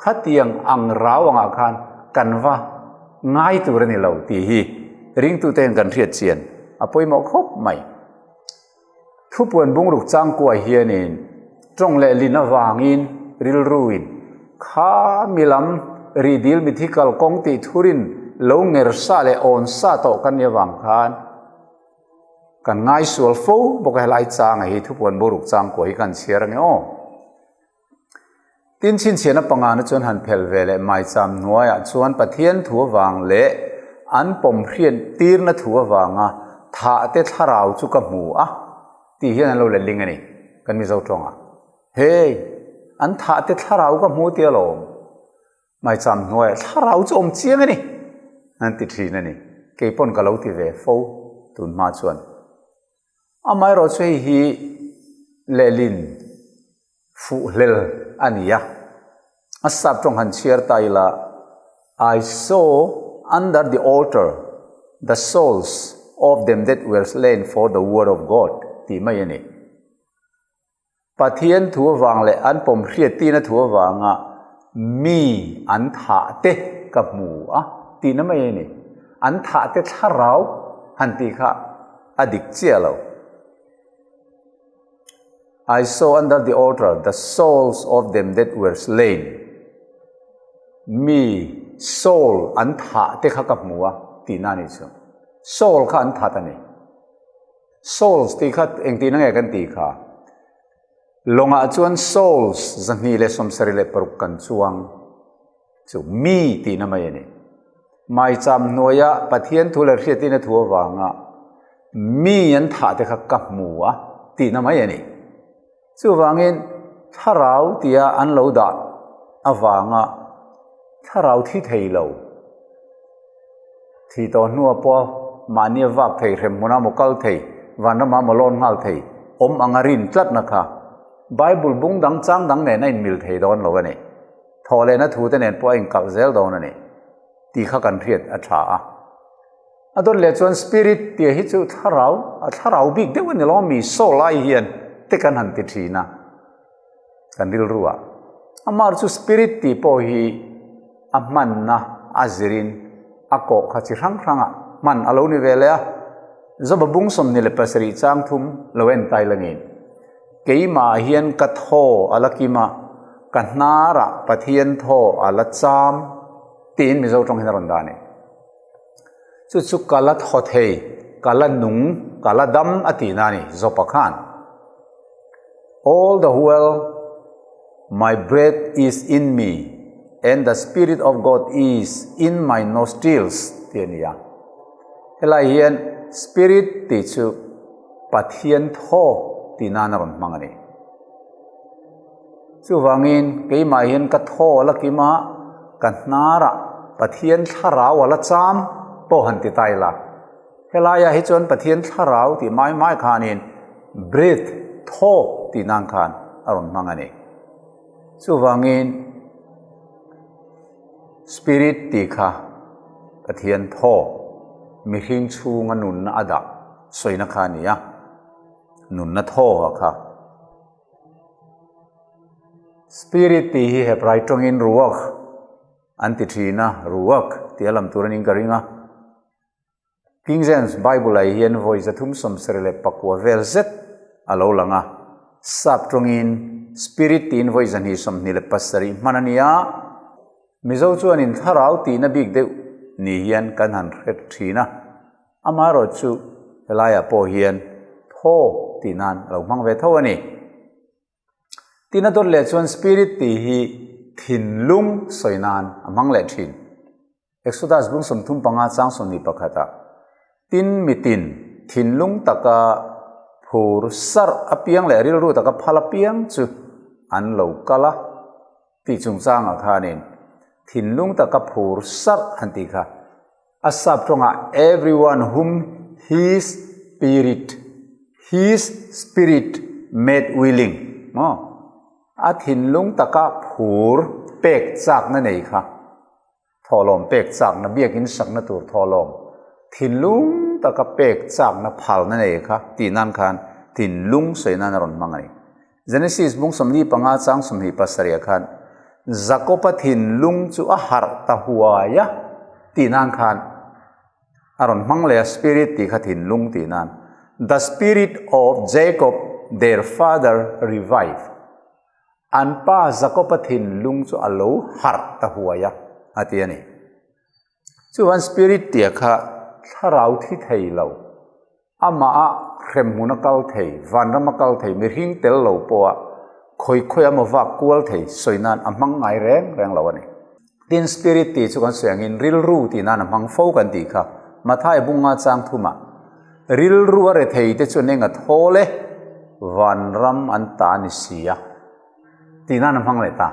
Khatiang ang rau angah khan kan va ngai tur a ni lo tih hi ringtute hian kan hriat chian a pawimawh khawp mai. Thupuan bungruk changkuah hianin tawng leh lin avangin rilruin kha mi lam rihdil mithi kalkawng tih thurin lo nger sa leh awn sa tawh kan nih avang khan kan ngaisual fo bawk a, helai changa hi thupuan bungruk changkuah hi kan chhiar ange aw. Tin, chhinchhiahna pangana chuan han phelh ve leh maicham hnuaiah chuan Pathian thu avang leh an pawm hriat tirna thu avanga thahte thlarau chu ka hmu a tih hian an lo letling a ni kan Mizo tawngah. Hei, an thahte thlarau ka hmu tia lawm. Maicham hnuaiah thlarau chu awm chiang a ni an ti thin a ni. Kei pawn ka lo ti ve fo tun hma chuan. Amaherawhchu hei hi lehlin fuhhlel a ni a, a sap tawng han chhiar ta ila, I saw under the altar the souls of them that were slain for the word of God tih mai a ni. Pathian thu avang leh an pawm hriattina thu avanga mi an thah te ka hmu a tihna mai a ni. An thah te thlarau han tih kha a dik chiah lo. I saw under the altar the souls of them that were slain. Mi soul an thah te kha ka hmu a tihna a nih chu. Soul kha an that a ni. Souls tih kha engtihna nge kan tih kha? Lawngah chuan souls 276 kan chuang chu mi tihna mai a ni. Maicham hnuaia Pathian thu leh hriatina thu avanga mi an thah te kha ka hmu a tihna mai a ni. Chuvangin thlarau tia an lo dah avanga thlarau thi thei lo, thi tawh hnua pawha mahnia vak thei, hrem hmuna maw kal thei, vanrama maw lawn nghal thei. awm anga rin tlatna kha Bible bung dang chang dang nen a inmil thei dawn lo a ni. Thawhlehna thute nen pawh a inkalh zel dawn a ni tih kha kan hriat a tha a. A dawt leh chuan Spirit tih hi chu thlarau, a thlarau bik deuh a ni lo mi soul ai hian te kan han ti thin a kan rilru ah. Amah chu Spirit tih pawh hi a hmanna a zirin a kawh kha chi hrang hrang ah hman a lo ni ve leh a. Joba bung 27 chang thum lo en tai langin keimah hian ka thaw a la kim a, ka hnarah Pathian thaw a la cham tiin Mizo tawng hian a rawn dah a ni. Chu chu ka la thaw thei, ka la nung, ka la dam a tihna a ni, Jopa khan. All the while my breath is in me and the spirit of God is in my nostrils tih a ni a. Helai hian spirit tih chu Pathian thaw tih nan a rawn hmang a ni. Chuvangin keimah hian ka thaw a la kim a, ka hnarah Pathian thlarau a la cham pawh han ti ta ila. Helaiah hi chuan Pathian thlarau tih mai mai khanin breath, thaw tih nan khan a rawn hmang a ni. Chuvangin Spirit tih kha Pathian thaw, mihring chhunga nunna a dah sawina kha a ni a, nunna thaw a kha. Spirit tih hi Hebrai tawngin ruach an ti thin a, ruach tih a lam tur anin ka ring a. King James Bible ah hian vawi 374 vel zet a lo lang a, sap tawngin Spirit tiin vawi 227 hman a ni a. Mizo chuanin thlarau tihna bik deuh ni hian kan han hre thin a, amaherawhchu helaiah pawh hian thaw tih nan a lo hmang ve tho a ni. Tina dawt leh chuan Spirit tih hi thinlung sawi nan a hmang leh thin. Exodus bung 35 chang 21 ah, Tin mitin thinlung taka phur sarh apiang leh rilru taka phal apiang chu an lo kal a. Tih chungchangah khanin thinlung taka phur sarh han tih kha a sap tawngah everyone whom his spirit, his spirit made willing maw? A thinlung taka phur pek chakna nei kha. Thawhlawm pek chakna, biakin sakna tur thawhlawm, thinlung taka pek chakna phalna nei kha tih nan khan thinlung sawi nan a rawn hmang a ni. Genesis bung 45 chang 27 khan Jakob-a thinlung chu a harh ta huai a tih nan khan a rawn hmang leh a, spirit tih kha thinlung tih nan, The spirit of Jacob their father revived. An pa Jakob-a thinlung chu a lo harh ta huai a, a ti a ni. Chuan Spirit tia kha thlarau thi thei lo, amaha hremhmun a kal thei, vanram a kal thei, mihring tel lo pawha khawi khawi a maw vak kual thei sawi nan a hmang ngai reng reng lo a ni. Tin, Spirit tih chu kan sawi angin rilru tih nan a hmang fo kan tih kha Mathai bunga chang thumah rilru a rethei te chuan eng a thawl e, vanram an ta a ni si a tih nan a hmang leh ta.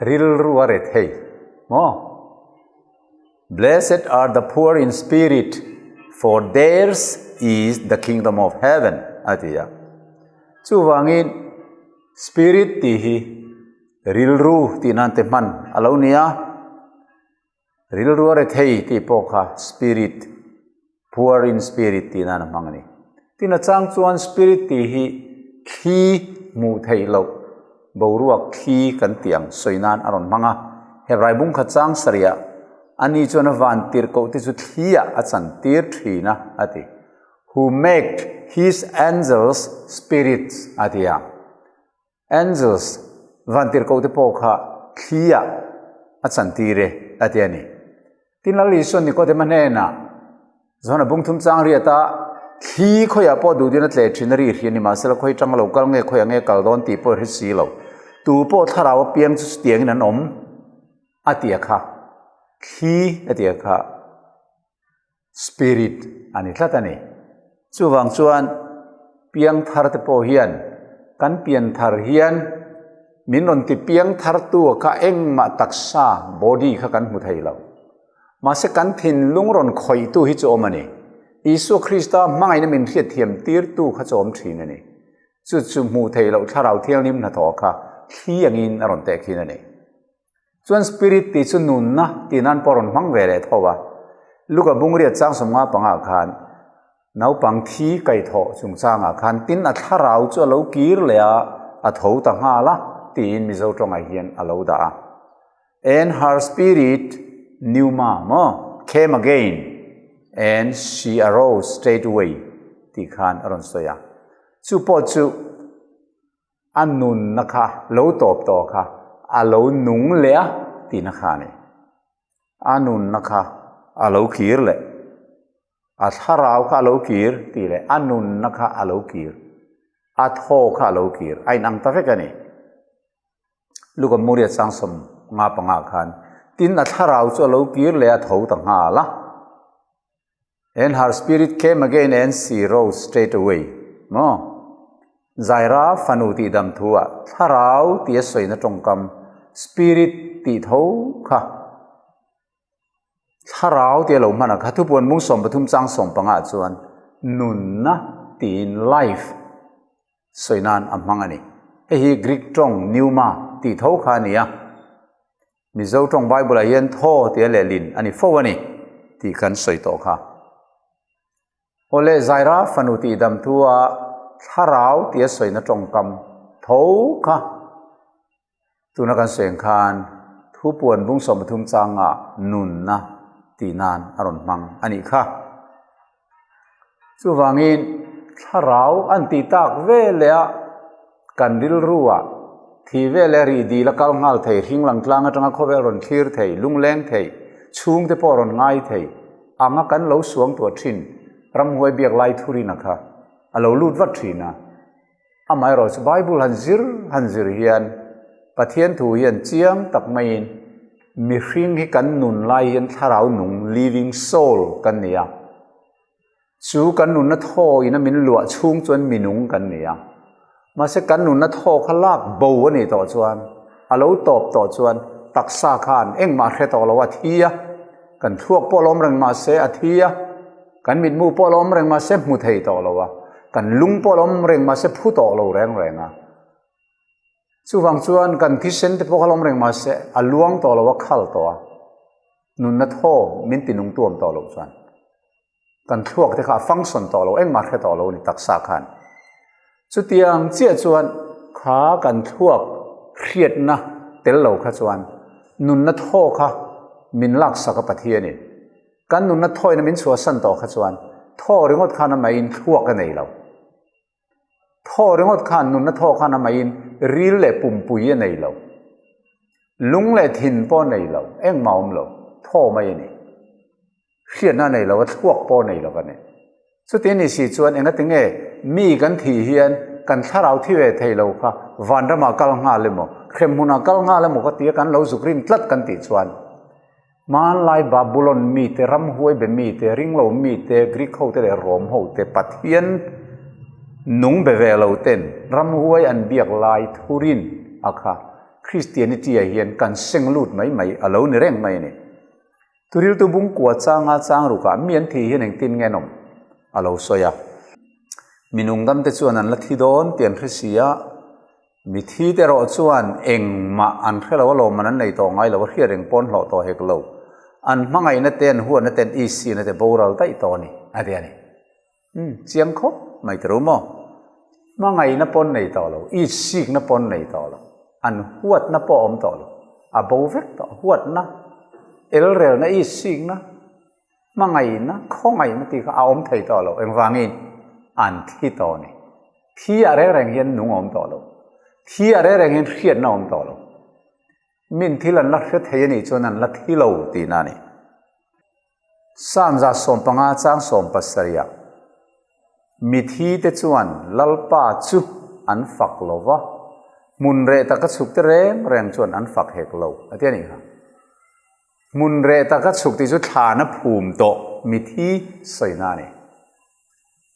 Rilru a rethei maw? Blessed are the poor in spirit, for theirs is the kingdom of heaven a ti a. Chuvangin Spirit tih hi Rilru tih nan te hman a lo ni a, rilru a rethei tih pawh kha spirit, poor in spirit tih nan a hmang a ni. Tin a chang chuan spirit tih hi thli hmuh theih loh, boruak thli kan tih ang sawi nan a rawn hmang a. Hebrai bung khat chang sarih ah ani chuan a van tirhkoh te chu thli ah a chan tir thin a, a ti. Who make his angels spirits a ti a. Angels, vantirhkoh te pawh kha thli ah a chantir e a ti a ni. Tin Lal Isuan Nikodema hnenah Johana bung thum chang riat a, thli khawiah pawh duh dun a tleh thin a ri hrian ni mahsela khawi tang lo kal nge khawiah nge kal dawn tih pawh i hre si lo. Tu pawh thlarau apiang chu chutiangin an awm a ti a kha. Thli a ti a kha. Spirit a ni tlat a ni. Chuvang chuan piangthar te pawh hian kan pianthar hian min rawn ti piangthar tu kha engmah taksa, body, kha kan hmu thei lo. Mahse kan thinlung rawn khawihtu hi chu awm a ni. Isua Krista hmangaihna min hriatthiam tirtu kha chu awm thin a ni. Chu chu hmuh theih loh Thlarau Thianghlim hnathawh kha thli angin a rawn teh khin a ni. Chuan Spirit tih chu nunna tih nan pawh a rawn hmang ve leh tho a. Luka bungriat chang 15 pangah khan naupang thi kaihthawh chungchangah khan tin a thlarau chu a lo kir leh a, a tho ta nghal a tiin Mizo tawngah hian a lo dah a. And her spirit, pneuma, maw, came again and she arose straight away tih khan a rawn sawi a. Chu pawh chu A nunna kha lo tawp tawh kha a lo nung leh a tihna kha a ni. A nunna kha a lo kir leh. A thlarau kha a lo kir tih leh a nunna kha a lo kir. A thaw kha a lo kir. A inang ta vek a ni. Luka Muria chang 55 khan tin a thlarau chu a lo kir leh a tho ta nghal a. And her spirit came again and she rose straight away. Maw? Zaira fanu tih dam thu ah thlarau tih a sawina tawngkam spirit tih tho kha thlarau tih a lo hman a kha thupuan mung 13 chang 15 chuan nunna tiin life sawi nan a hmang a ni. Hei hi Greek tawng pneuma tih tho kha a ni a. Mizo tawng Bible ah hian thaw tia lehlin a ni fo a ni tih kan sawi tawh kha. Awle Zaira fanu tih dam thu a thlarau tia sawina tawngkam tho kha tuna kan sawi ang khan thupuan bung 13 changa nunna tih nan a rawn hmang a nih kha. Chuvangin thlarau an tih tak veleh a kan rilru ah thi veleh rih dil a kal nghal thei, hring lang tlang atanga khawvel rawn thlir thei, lungleng thei, chhungte pawh rawn ngai thei anga kan lo suang tuah thin ramhuai biak lai thurina kha a lo lut vat thin a. Amaherawh chu Bible han zir han zir hian Pathian thu hian chiang tak maiin mihring hi kan nun lai hian thlarau nung, living soul, kan ni a. Chu kan nunna thaw ina min luah chhung chuan minung kan ni a. Mahse kan nunna thaw kha lak bo a nih tawh chuan, a lo tawp tawh chuan taksa khan engmah hre tawh lo a thi a, kan thluak pawh lawm reng mahse a thi a. Kan mitmu pawh la awm reng mahse hmu thei tawh lo a, kan lung pawh la awm reng mahse phu tawh lo reng reng a. Chuvang chuan kan thisen te pawh kha la awm reng mahse a luang tawh lo a, khal tawh a, nunna thaw min ti nung tu awm tawh loh chuan kan thluak te kha a function tawh lo, engmah hre tawh lo a ni taksa khan. Chutiang chiah chuan kha kan thluak hriatna tel lo kha chuan nunna thaw kha min laksak a Pathianin. Kan nunna thawina min chhuahsan tawh kha chuan thaw ringawt khan a maiin thluak a nei lo. Thaw ringawt khan nunna thaw khan a maiin ril leh pumpui a nei lo. Lung leh thin pawh a nei lo, engmah a awm lo, thaw mai a ni. Hriatna a nei lo a, thluak pawh a nei lo a ni. Chuti ni si chuan engati nge mi kan thih hian kan thlarau thi ve thei lo kha vanramah kal nghal emaw, hremhmunah kal nghal emaw ka tia kan lo zuk rin tlat kan tih chuan Hmanlai Babulon mite, ramhuai be mite, ringlo mite, Greek hote leh Rom hote Pathian nung be ve lo ten ramhuai an biak lai thurin a kha Christianity ah hian kan seng lut mai mai a lo ni reng mai a ni. Thuriltu bungkua changa chang rukah mi an thih hian engtin nge an awm a lo sawi a. Mi nungdamte chuan an la thi dawn tih an hre si a. Mithi te erawh chuan engmah an hre lo alawm man an nei tawh ngai lo a hriat reng pawn hlawh tawh hek lo. An hmangaihna te an huatna te an isina te boral daih tawh a ni a ti a ni. Umm chiang khawp mai te ru maw? Hmangaihna pawn nei tawh lo, isikna pawn nei tawh lo, an huatna pawh a awm tawh lo, a bo vek tawh huatna, elrelna, isikna, Hmangaihna, khawngaihna tih kha a awm thei tawh lo. Engvangin? An thi tawh a ni. Thi ah reng reng hian nung a awm tawh lo. Thi ah reng reng hian hriatna a awm tawh lo. Min thil an la hre thei a nih chuan an la thi lo tihna a ni. Psalm 115 chang 17 ah Mithi te chuan Lalpa chu an fak lo va, hmun reh taka chhuk te reng reng chuan an fak hek lo a ti a nih kha. Hmun reh taka chhuk tih chu thlana phum tawh mithi sawina a ni.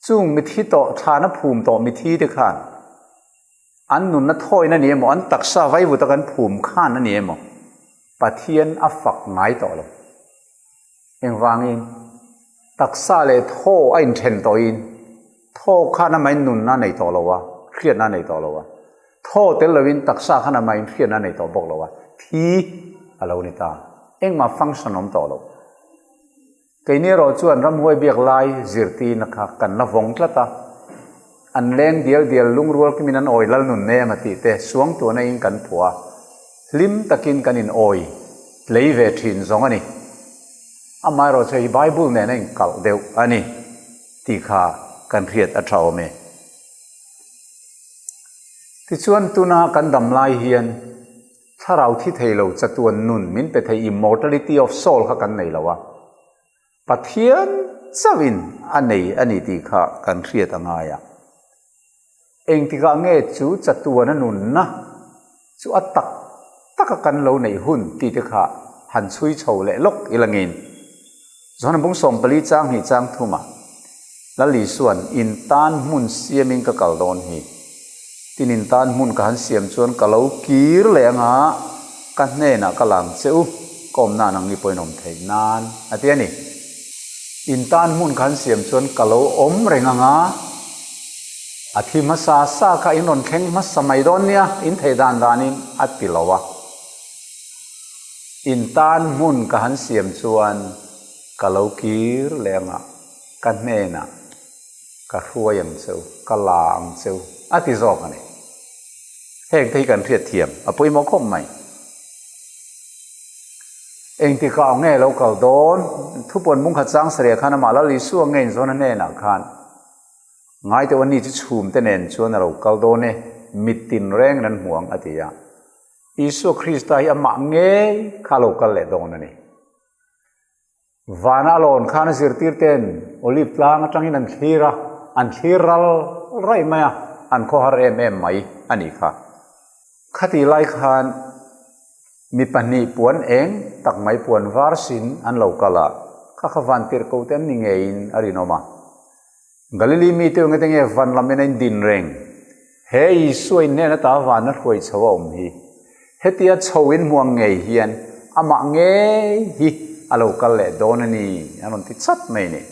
Chung mithi tawh, thlana phum tawh mithi te khan an nunna thawina a ni emaw, an taksa vaivuta kan phum khan a ni emaw, Pathian a fak ngai tawh lo. Engvangin? Taksa leh thaw a inthen tawhin thaw khan amahin nunna a nei tawh lo a, hriatna a nei tawh lo a. Thaw tel loin taksa khan amahin hriatna a nei tawh bawk lo a, thi a lo ni ta. Engmah function awm tawh lo. Keini erawh chuan ramhuai biak lai zirtirna kha kan la vawng tlat a, an leng dial dial lungrual kimin an awi lal nun nem a tih te suangtuahna in kan phuah a, hlim takin kan in awi tlei ve thin zawng a ni. Amaherawhchu hei Bible nen a inkalh deuh a ni tih kha kan hriat a tha awm e. Tichuan tuna kan dam lai hian thlarau thi thei lo chatuan nun min pe thei immortality of soul kha kan nei lo a, Pathian chauhin a nei a ni tih kha kan hriat a ngai a. Engtikah nge chu chatuana nunna chu a tak taka kan lo neih hun tih te kha han chhui chho leh lawk ila ngin. Johana bung 14 chang hnih chang thuma Lal Isua'n in tan hmun siamin ka kal dawn hi. Tin in tan hmun ka han siam chuan ka lo kir leh anga ka hnenah ka lang che u, ka awmna nang ni pawhin awm theih nan a ti a ni. In tan hmun ka han siam chuan ka lo awm reng anga a thi hmasa sa kha in rawn thleng hmasa mai dawn nia, in theih dan danin a ti lo a. In tan hmun ka han siam chuan ka lo kir leh anga ka hnenah ka hruai ang cheu, ka la ang cheu a ti zawk a ni. Heng te hi kan hriat thiam a pawimawh khawp mai. Engtikah nge lo kal dawn? Thupuan bungkhat chang sarih khan amah Lal Isua nge inzawn a hnenah khan ngai deuh a ni chu chhum te nen chuan a lo kal dawn e, mit tin rengin an hmu ang a ti a. Isua Krista hi amah ngei kha a lo kal leh dawn a ni. Vana a lawn khan a zirtir ten Olive tlang atangin an thlir a, an thlir ral raih mai a, an khawhar em em mai a nih kha. Khatih lai khan mi pahnih puan eng tak mai puan var sin an lo kal a, kha kha van tirh ko te an ni ngeiin a rinawm a. Galili mite eng enge van lam en a in din reng? He Isua in hnen ata van a hruai chho a awm hi. Hetia chho in hmuang ngei hian amah ngei hi a lo kal leh dawn a ni an rawn ti chat mai ni.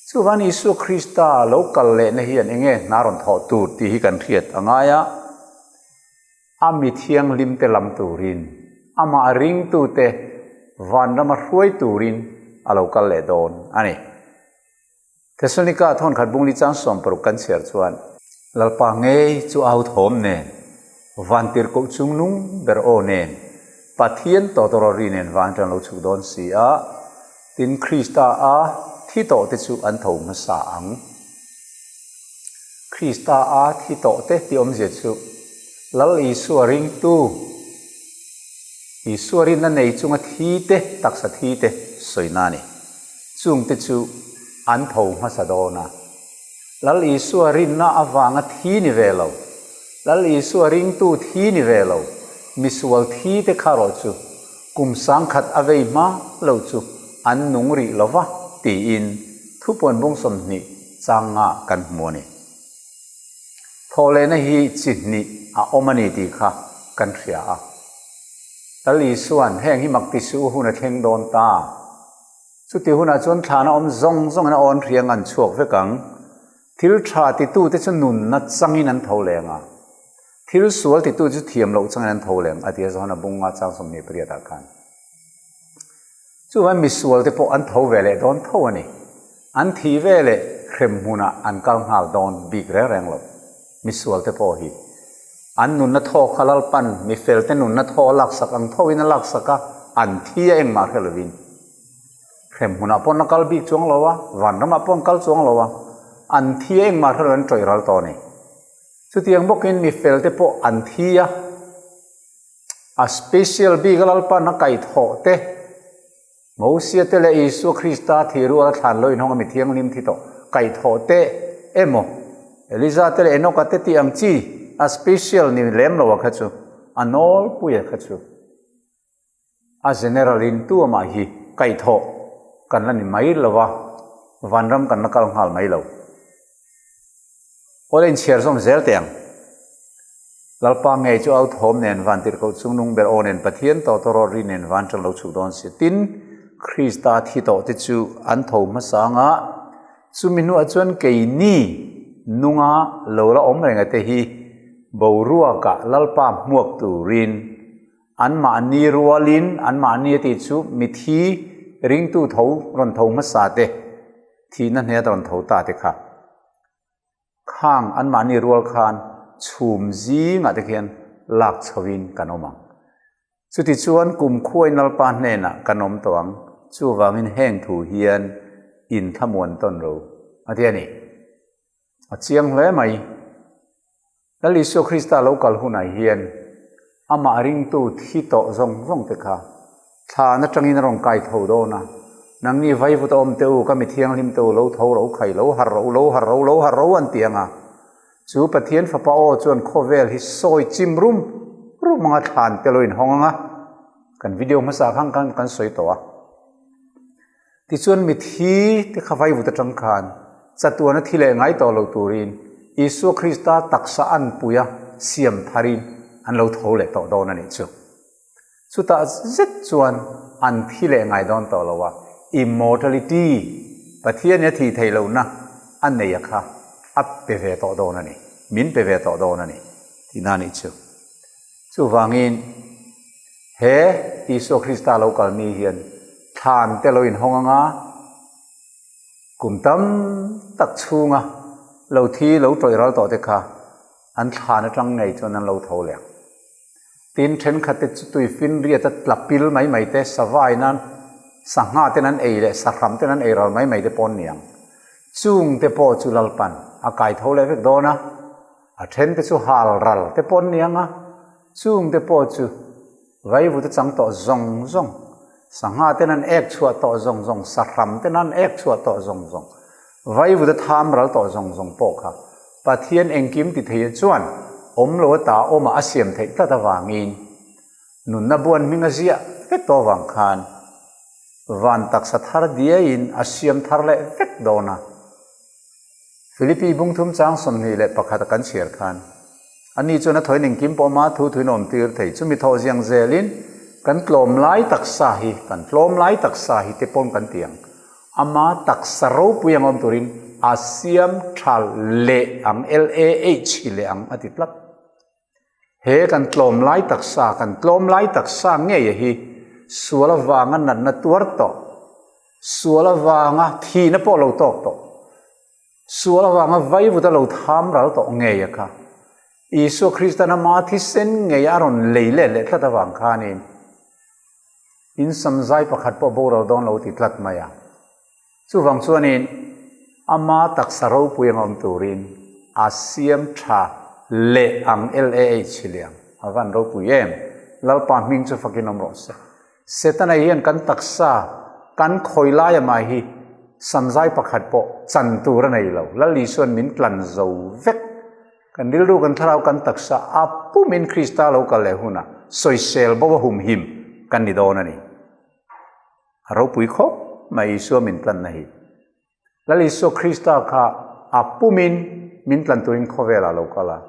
Chuvan Isua Krista lo kal lehna hian enge hna rawn thawh tur tih hi kan hriat a ngai a. A mi thianghlimte lam turin, amah ringtute vanrama hruai turin a lo kal leh dawn a ni. Thessalonika thawnkhat bungli chang 60 kan chhiar chuan, Lalpa ngei chu au thawm nen, vantirhkoh chungnung ber aw nen, Pathian tawtawraw ri nen van atang lo chhuk dawn si a, tin Krista a thi tawhte chu an tho hmasa ang. Krista a thi tawh te tih awmzia chu Lal Isua ringtu, Isua rinna nei chunga thi te, taksa thi te sawina a ni. Chungte chu an tho hmasa dawn a. Lal Isua rinna avanga thi ni ve lo, Lal Isua ringtu thi ni ve lo, misual thi te kha rawh chu kum sangkhat a vei hma lo chu an nung rih lo va tiin thupuan bung 20 changa kan hmu a ni. Thawhlehna hi chi hnih a awm a ni tih kha kan hria a. Lal Isua'n heng hi mak ti suh u hun a thleng dawn ta. Chuti hunah chuan thlana awm zawng zawngin a awn hriang an chhuak vek ang. Thil tha titute chu nunna changin an tho leng a. Thil sual titu chu thiam loh changin an tho leng a ti a Johana bunga chang 28 ah khan. Chuan misual te pawh an tho ve leh dawn tho a ni. An thih ve leh hrem hmunah an kal nghal dawn bik reng reng lo. Misual te pawh hi an nunna thaw kha Lalpan mifel te nunna thaw a laksak ang tho in a laksak a, an thi a engmah hre lovin. Hrem hmunah pawh an la kal bik chuang lo a, vanramah pawh an kal chuang lo a, an thi a engmah hre lovin an tawih ral tawh a ni. Chutiang bawkin mifel te pawh an thi a. A special bik a Lalpan a kaihthawh te, Mosia te leh Isua Krista thih rual a thlan lo inhawng a mi thianghlim thi tawh kaihthawh te emaw, Eliza te leh Enoka te tih ang chi a special ni lem lo a kha chu, a nawlpui a kha chu. A general in tu amah hi kaihthawh kan la ni mai lo a, vanram kan la kal nghal mai lo. Awle inchhiar zawm zel teh ang. Lalpa ngei chu au thawm nen van tirhkoh chungnung ber aw nen Pathian tawtawrawt ri nen van ṭang lo chhuk dawn si. Tin, Krista thi tawhte chu an tho hmasa ang a, chumi hnuah chuan keini nunga lo la awm renga te hi boruakah Lalpa hmuak turin anmahni rualin anmahni a tih chu mithi ringtu tho rawn tho hmasa te, thihna hne a rawn tho ta te kha. Khang anmahni rual khan chhum zingah te khian lak chhoin kan awm ang. Chutichuan kum khuai Lalpa hnenah kan awm tawh ang, chuvangin heng thu hian in thlamuan tawn ro a ti a ni. A chiang hle mai. Lal Isua Krista lo kal hunah hian amah ringtu thi tawh zawng zawng te kha thlan atangin a rawn kai tho dawn a, Nangni vaivut a awm teh u, ka mi thianghlim teh u, lo tho ro khai, lo harh ro, lo harh ro, lo harh ro an ti ang a. Chu Pathian Fapa aw chuan khawvel hi sawi chim rum rum anga thlan te lo inhawng ang a, kan video hmasa khan khan kan sawi tawh a. Tichuan mithi te kha vaivut atang khan chatuana thi leh ngai tawh lo turin Isua Krista taksa anpui a siam tharin an lo tho leh tawh dawn a nih chu. Chutah zet chuan an thi leh ngai dawn tawh lo a, immortality, Pathian i a thih theih lohna a nei a kha a pe ve tawh dawn a ni, min pe ve tawh dawn a ni tihna a nih chu. Chuvangin, he Isua Krista lo kal ni hian thlan te lo inhawng anga kum tam tak chhunga lo thi lo tawih ral tawh te kha an thlan atang ngei chuan an lo tho leh ang. Tin, thenkhat te chu tui finriat a tla pil mai mai te, savai nan sangha ten an ei leh sahram ten an ei ral mai mai te pawh an ni ang. Chung te pawh chu Lalpan a kai tho leh vek dawn a. A then te chu hal ral te pawh an ni ang a, chung te pawh chu vaivut a chang tawh zawng zawng, sangha ten an ek chhuah tawh zawng zawng, sahram ten an ek chhuah tawh zawng zawng, vaivut a tham ral tawh zawng zawng pawh kha Pathian engkim ti thei chuan awm lo ata awmah a siam theih tlat avangin nunna buan hming a ziah vek tawh avang khan van taksa thar diaiin a siam thar leh vek dawn a. Philippi bungthum chang 21 a kan chhiar khan, Ani chuan a thawiin engkim pawh ama thu thuin awm tir thei. Chumi thawh ziang zelin kan tlawm lai taksa hi, kan tlawm lai taksa hi te pawn kan ti ang. Ama taksa ropui ang awm turin a siam tha leh ang, LAH hi leh ang a ti tlat. He kan tlawm lai taksa, kan tlawm lai taksa ngei hi sual avanga natna tuar tawh, sual avanga thihna pawh lo tawk tawh, sual avanga vaivut a lo tham ral tawh ngei a kha. Isua Kristan ama thisen ngei a rawn lei let leh tlat avang khanin in samzai pakhat pawh boral dawn lo ti tlat mai a. Chuvang chuanin ama taksa ropui ang awm turin a siam tha leh ang LAH hi liang a van ropui em? Lalpa hming chu fakin awm rawh se. Setana hian kan taksa kan khawi lai amah hi samzai pakhat pawh chan tur a nei lo. Lal Isuan min tlan zo vek. Kan rilru kan thlarau kan taksa a pumin Krista lo kal leh hunah sawisel bo a humhim kan ni dawn a ni. A ropui khawp mai Isua min tlanna hi. Lal Isua Krista kha a pumin min tlan turin khawvelah a lo kal a.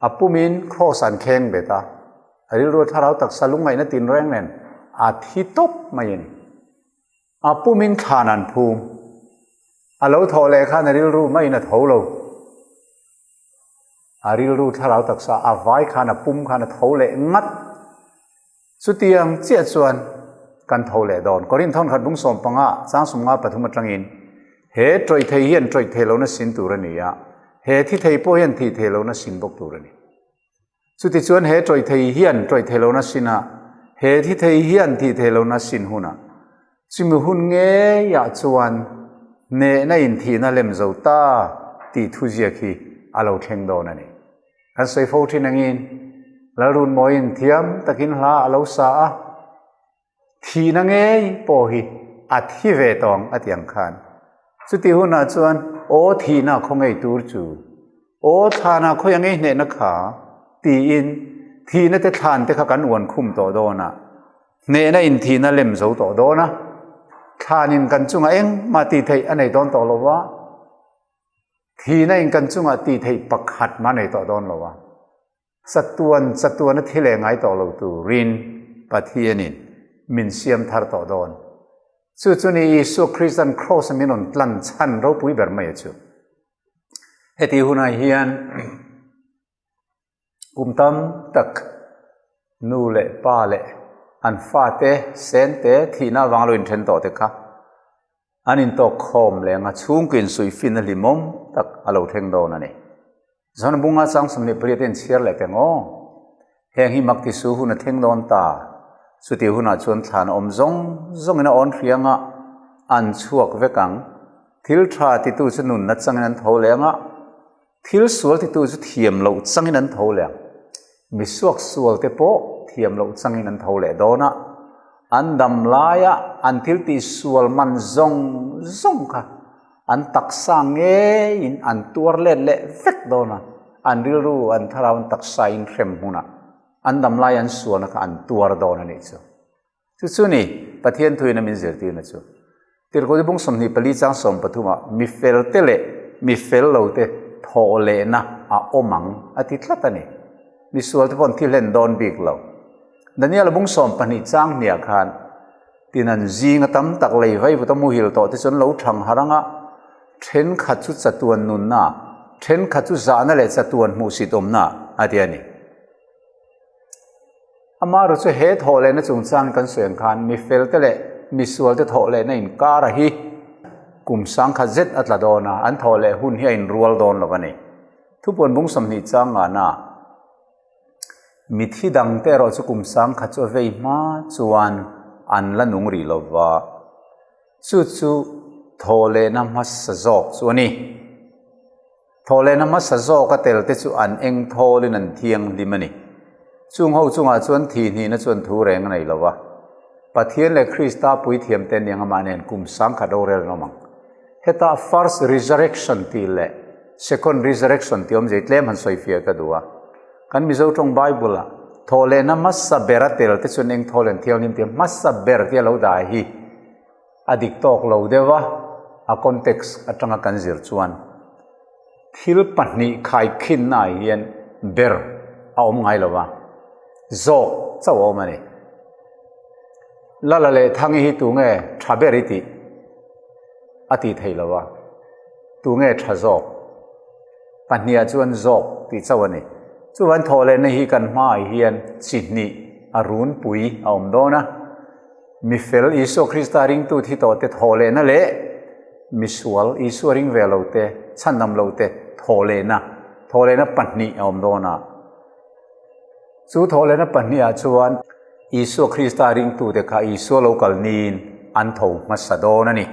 A pumin kraws an kheng bet a. A rilru thlarau taksa lungngaihna tinreng nen a thi tawp mai a ni. A pumin thlan an phum. A lo thawh leh khan a rilru maiin a tho lo. A rilru thlarau taksa a vai khan a pum khan a tho leh ngat. Chutiang chiah chuan kan tho leh dawn. Korinth thawnkhat bung 15 chang 53 atangin he tawih thei hian tawih thei lohna sin tur a ni a, he thi thei pawh hian thih thei lohna sin bawk tur a ni. Chutichuan he tawih thei hian tawih thei lohna sin a, he thi thei hian thih thei lohna sin hunah chumi hun ngeiah chuan hnehna in thihna lem zo ta tih thuziak hi a lo thleng dawn a ni. Kan sawi fo thin angin Lalrunmawiin thiam takin hla a lo sa a, thihna ngei pawh hi a thi ve tawh ang a ti ang khan. Chuti hunah chuan aw thihna khaw ngei tur chu, aw thlana khawi a ngei hnehna kha tiin thihna te thlan te kha kan uan khum tawh dawn a, hnehna in thihna lem zo tawh dawn a, thlanin kan chungah engmah tih theih a nei dawn tawh lo va. Thihna in kan chungah tih theih pakhat mah nei tawh dawn lo a, chatuan chatuana thi leh ngai tawh lo turin Pathianin min siam thar tawh dawn. Chu chu ni Isua Kristan Kraws-a min rawn tlan chhan ropui ber mai a chu. Heti hunah hian kum tam tak nu leh pa leh an fate sente thihna avanga lo inthen tawh te kha an intawk khawm leng a, chhungkaw insuihfin a hlimawm tak a lo thleng dawn a ni. Zan bunga chang 28 in chhiar leh teng aw. Heng hi mak tisu hun a thleng dawn ta. Chuti hunah chuan thlan awm zawng zawngin a awn hriang a, an chhuak vek ang. Thil tha titu chu nunna changin an tho leng a, thil sual titu chu thiam loh changin an tho leng. Mi suak sual te pawh thiam loh changin an tho leh dawn a, an dam laia an thil tih sual man zawng zawng kha An taksa ngeiin an tuar let leh vek dawn a, an rilru, an thlarau, an taksa in hrem hmunah an dam lai an sualna kha an tuar dawn a nih chu. Chu chu ni Pathian thuin a min zirtirna chu. Tirhkohte bung 24 chang 13 ah mi felte leh mi fel lote thawh lehna a awm ang a ti tlat a ni. Mi sualte pawh an thi hlen dawn bik lo. Daniel bung 12 chang hniah khan Tin an zinga tam tak lei vaivuta muhil tawh te chu an lo thang harh ang a, thenkhat chu chatuan nunna, thenkhat chu zahna leh chatuan hmuhsit awmna a ti a ni. Amaherawhchu chu he thawh lehna chungchang kan sawi ang khan mi felte leh mi sualte thawh lehna inkara hi kum sangkhat zet a tla dawn a, an thawh leh hun hi a inrual dawn lo a ni. Thupuan bung 20 chang ngahna. Mithi dangte erawh chu kum sangkhat chu a vei hma chuan an la nung rih lo va, chu chu thawhlehna hmasa zawk chu a ni. Thawhlehna hmasa zawka telte chu an eng thawlin an thianghlim a ni. Chung ho chungah chuan thihhnihna chuan thu reng a nei lo va, Pathian leh Krista puithiamte aniang amah nen kum sangkhat rorel an awm ang. Heta first resurrection tih leh second resurrection tih awmzia hi tlem han sawi fiah ka duh a. Kan Mizo tawng Bible ah thawhlehna hmasa ber a tel te chuan eng thawhlen thianghlim tih hmasa ber tia lo dah hi a dik tawk lo deuh a, a context atanga kan zir chuan thil pahnih khaikhinna ah hian ber a awm ngai lo va, zawk chauh a awm a ni. Lala leh Thangi hi tunge tha ber i tih? A tih theih lo a, tunge tha zawk? Pahniha chuan zawk tih chauh a ni. Chuvan thawhlehna hi kan hmaah hian chi hnih a runpui a awm dawn a. Mi fel Isua Krista ringtu thi tawhte thawhlehna leh mi sual Isua ring ve lote, chhandam lote thawhlehna, thawhlehna pahnih a awm dawn a. Chu thawhlehna pahnihah chuan Isua Krista ringtute kha Isua lo kal niin an tho hmasa dawn a ni.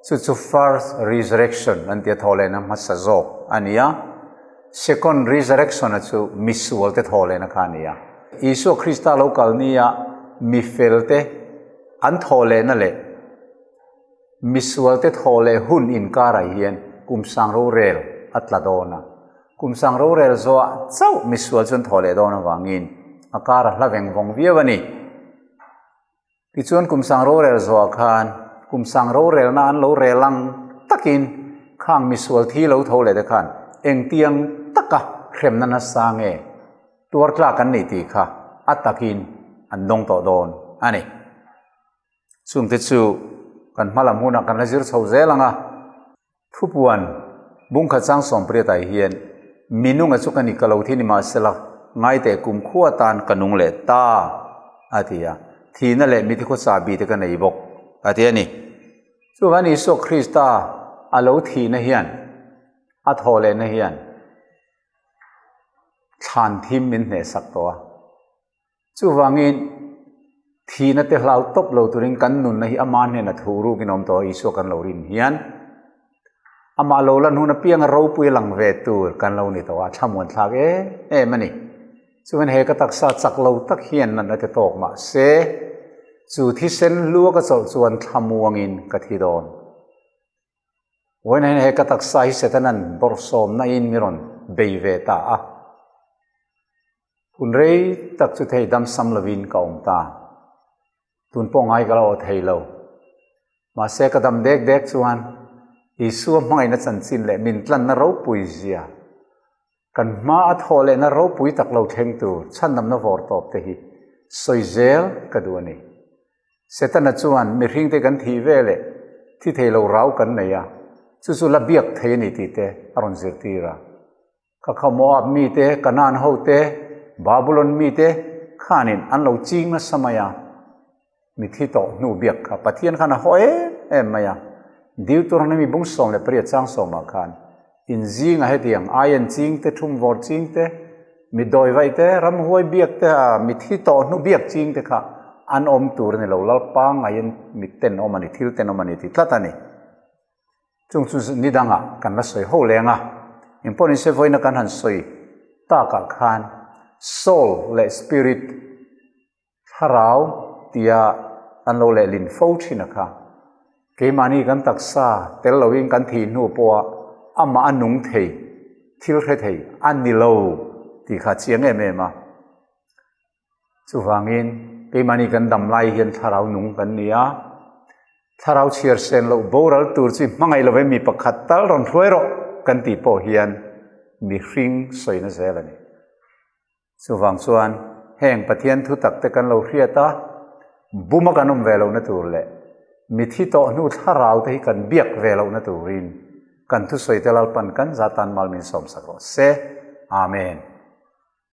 Chu chu first resurrection an tia thawhlehna hmasa zawk a ni a. Second resurrection a chu misualte thawhlehna kha a ni a. Isua Krista lo kal nia mi felte an thawhlehna leh Misualte thawh leh hun inkarah hian kum sang rorel a tla dawn a. Kum sang rorel zawhah chauh misual chuan thawh leh dawn avangin a kar a hla veng vawng viau a ni. Tichuan kum sang rorel zawhah khan kum sang rorelna an lo rel ang takin khang misual thi lo tho leh te khan engtiang taka hremna nasa nge tuar tlak an nih tih kha a takin an dawng tawh dawn a ni. Chungte chu kan hma lam hunah kan la zir chho zel ang a. Thupuan bungkhat chang 18 ah hian minunga chu ka ni ka lo thi ni mahsela ngaiteh kumkhua atan ka nung leh ta a ti a, thihna leh miti khaw chahbi te ka nei bawk a ti a ni. Chuvangin Isua Krista a lo thihna hian a thawh lehna hian thlan thim min hnehsak tawh a. Chuvangin, thihna te hlau tawp lo turin kan nunna hi ama hnena thu rukin awm tawh a, Isua kan lo rin hian amah lo lan hun apianga ropui lang ve tur kan lo ni tawh a, thlamuan thlak em em a ni. Chuvangin he ka taksa chak lo tak hian natna te tawk mah se, chu thisen hlua ka chawlh chuan thlamuangin ka thi dawn. Vawiin he ka taksa hi Setanan bawrhsawmna in mi rawn bei ve ta a. Hun rei tak chu thei dam sam lovin ka awm ta. Tun pawh ngai ka la aw thei lo. Mahse ka dam dek dek chuan Isua hmangaihna chanchin leh min tlanna ropui zia, kan hma a thawh lehna ropui tak lo thleng tur chhandamna vawr tawp te hi sawi zel ka duh a ni. Setana chuan mihringte kan thih ve leh thi thei lo rau kan nei a, chu chu la biak thei a ni tih te a rawn zirtir a. Ka kha Moab mite, Kanaan hote, Babulon mite khanin an lo ching nasa mai a, mithi tawh hnu biak kha Pathian khan a haw em em mai a. Deuteronomy bung 18 chang sawmah khan inzinga hetiang aien ching te, thumvawr ching te, Mi dawivaih te, ramhuai biak te, mithi tawh hnu biak ching te kha an awm tur a ni lo, Lalpa ngaiin mi tenawm a ni, thil tenawm a ni ti tlat a ni. Chung chu ni dangah kan la sawi ho leng a, engpawh nise vawiina kan han sawi takah khan soul leh spirit, Thlarau tia an lo lehlin fo thin a kha. Keimahni kan taksa tel loin kan thih hnu pawha amah a nung thei, thil hre thei a ni lo tih kha a chiang em em a. Chuvangin keimahni kan dam lai hian thlarau nung kan ni a, thlarau chhiar sen loh boral tur chu hmangaih lo vei mi pakhat tal rawn hruai rawh kan tih pawh hian mihring sawina zel a ni. Chuvang chuan heng Pathian thu tak te kan lo hriat a, buma kan awm ve lohna tur leh mithi tawh hnu thlarau te hi kan biak ve lohna turin kan thusawi te Lalpan kan zatan mal min sawmsak rawh se. Amen.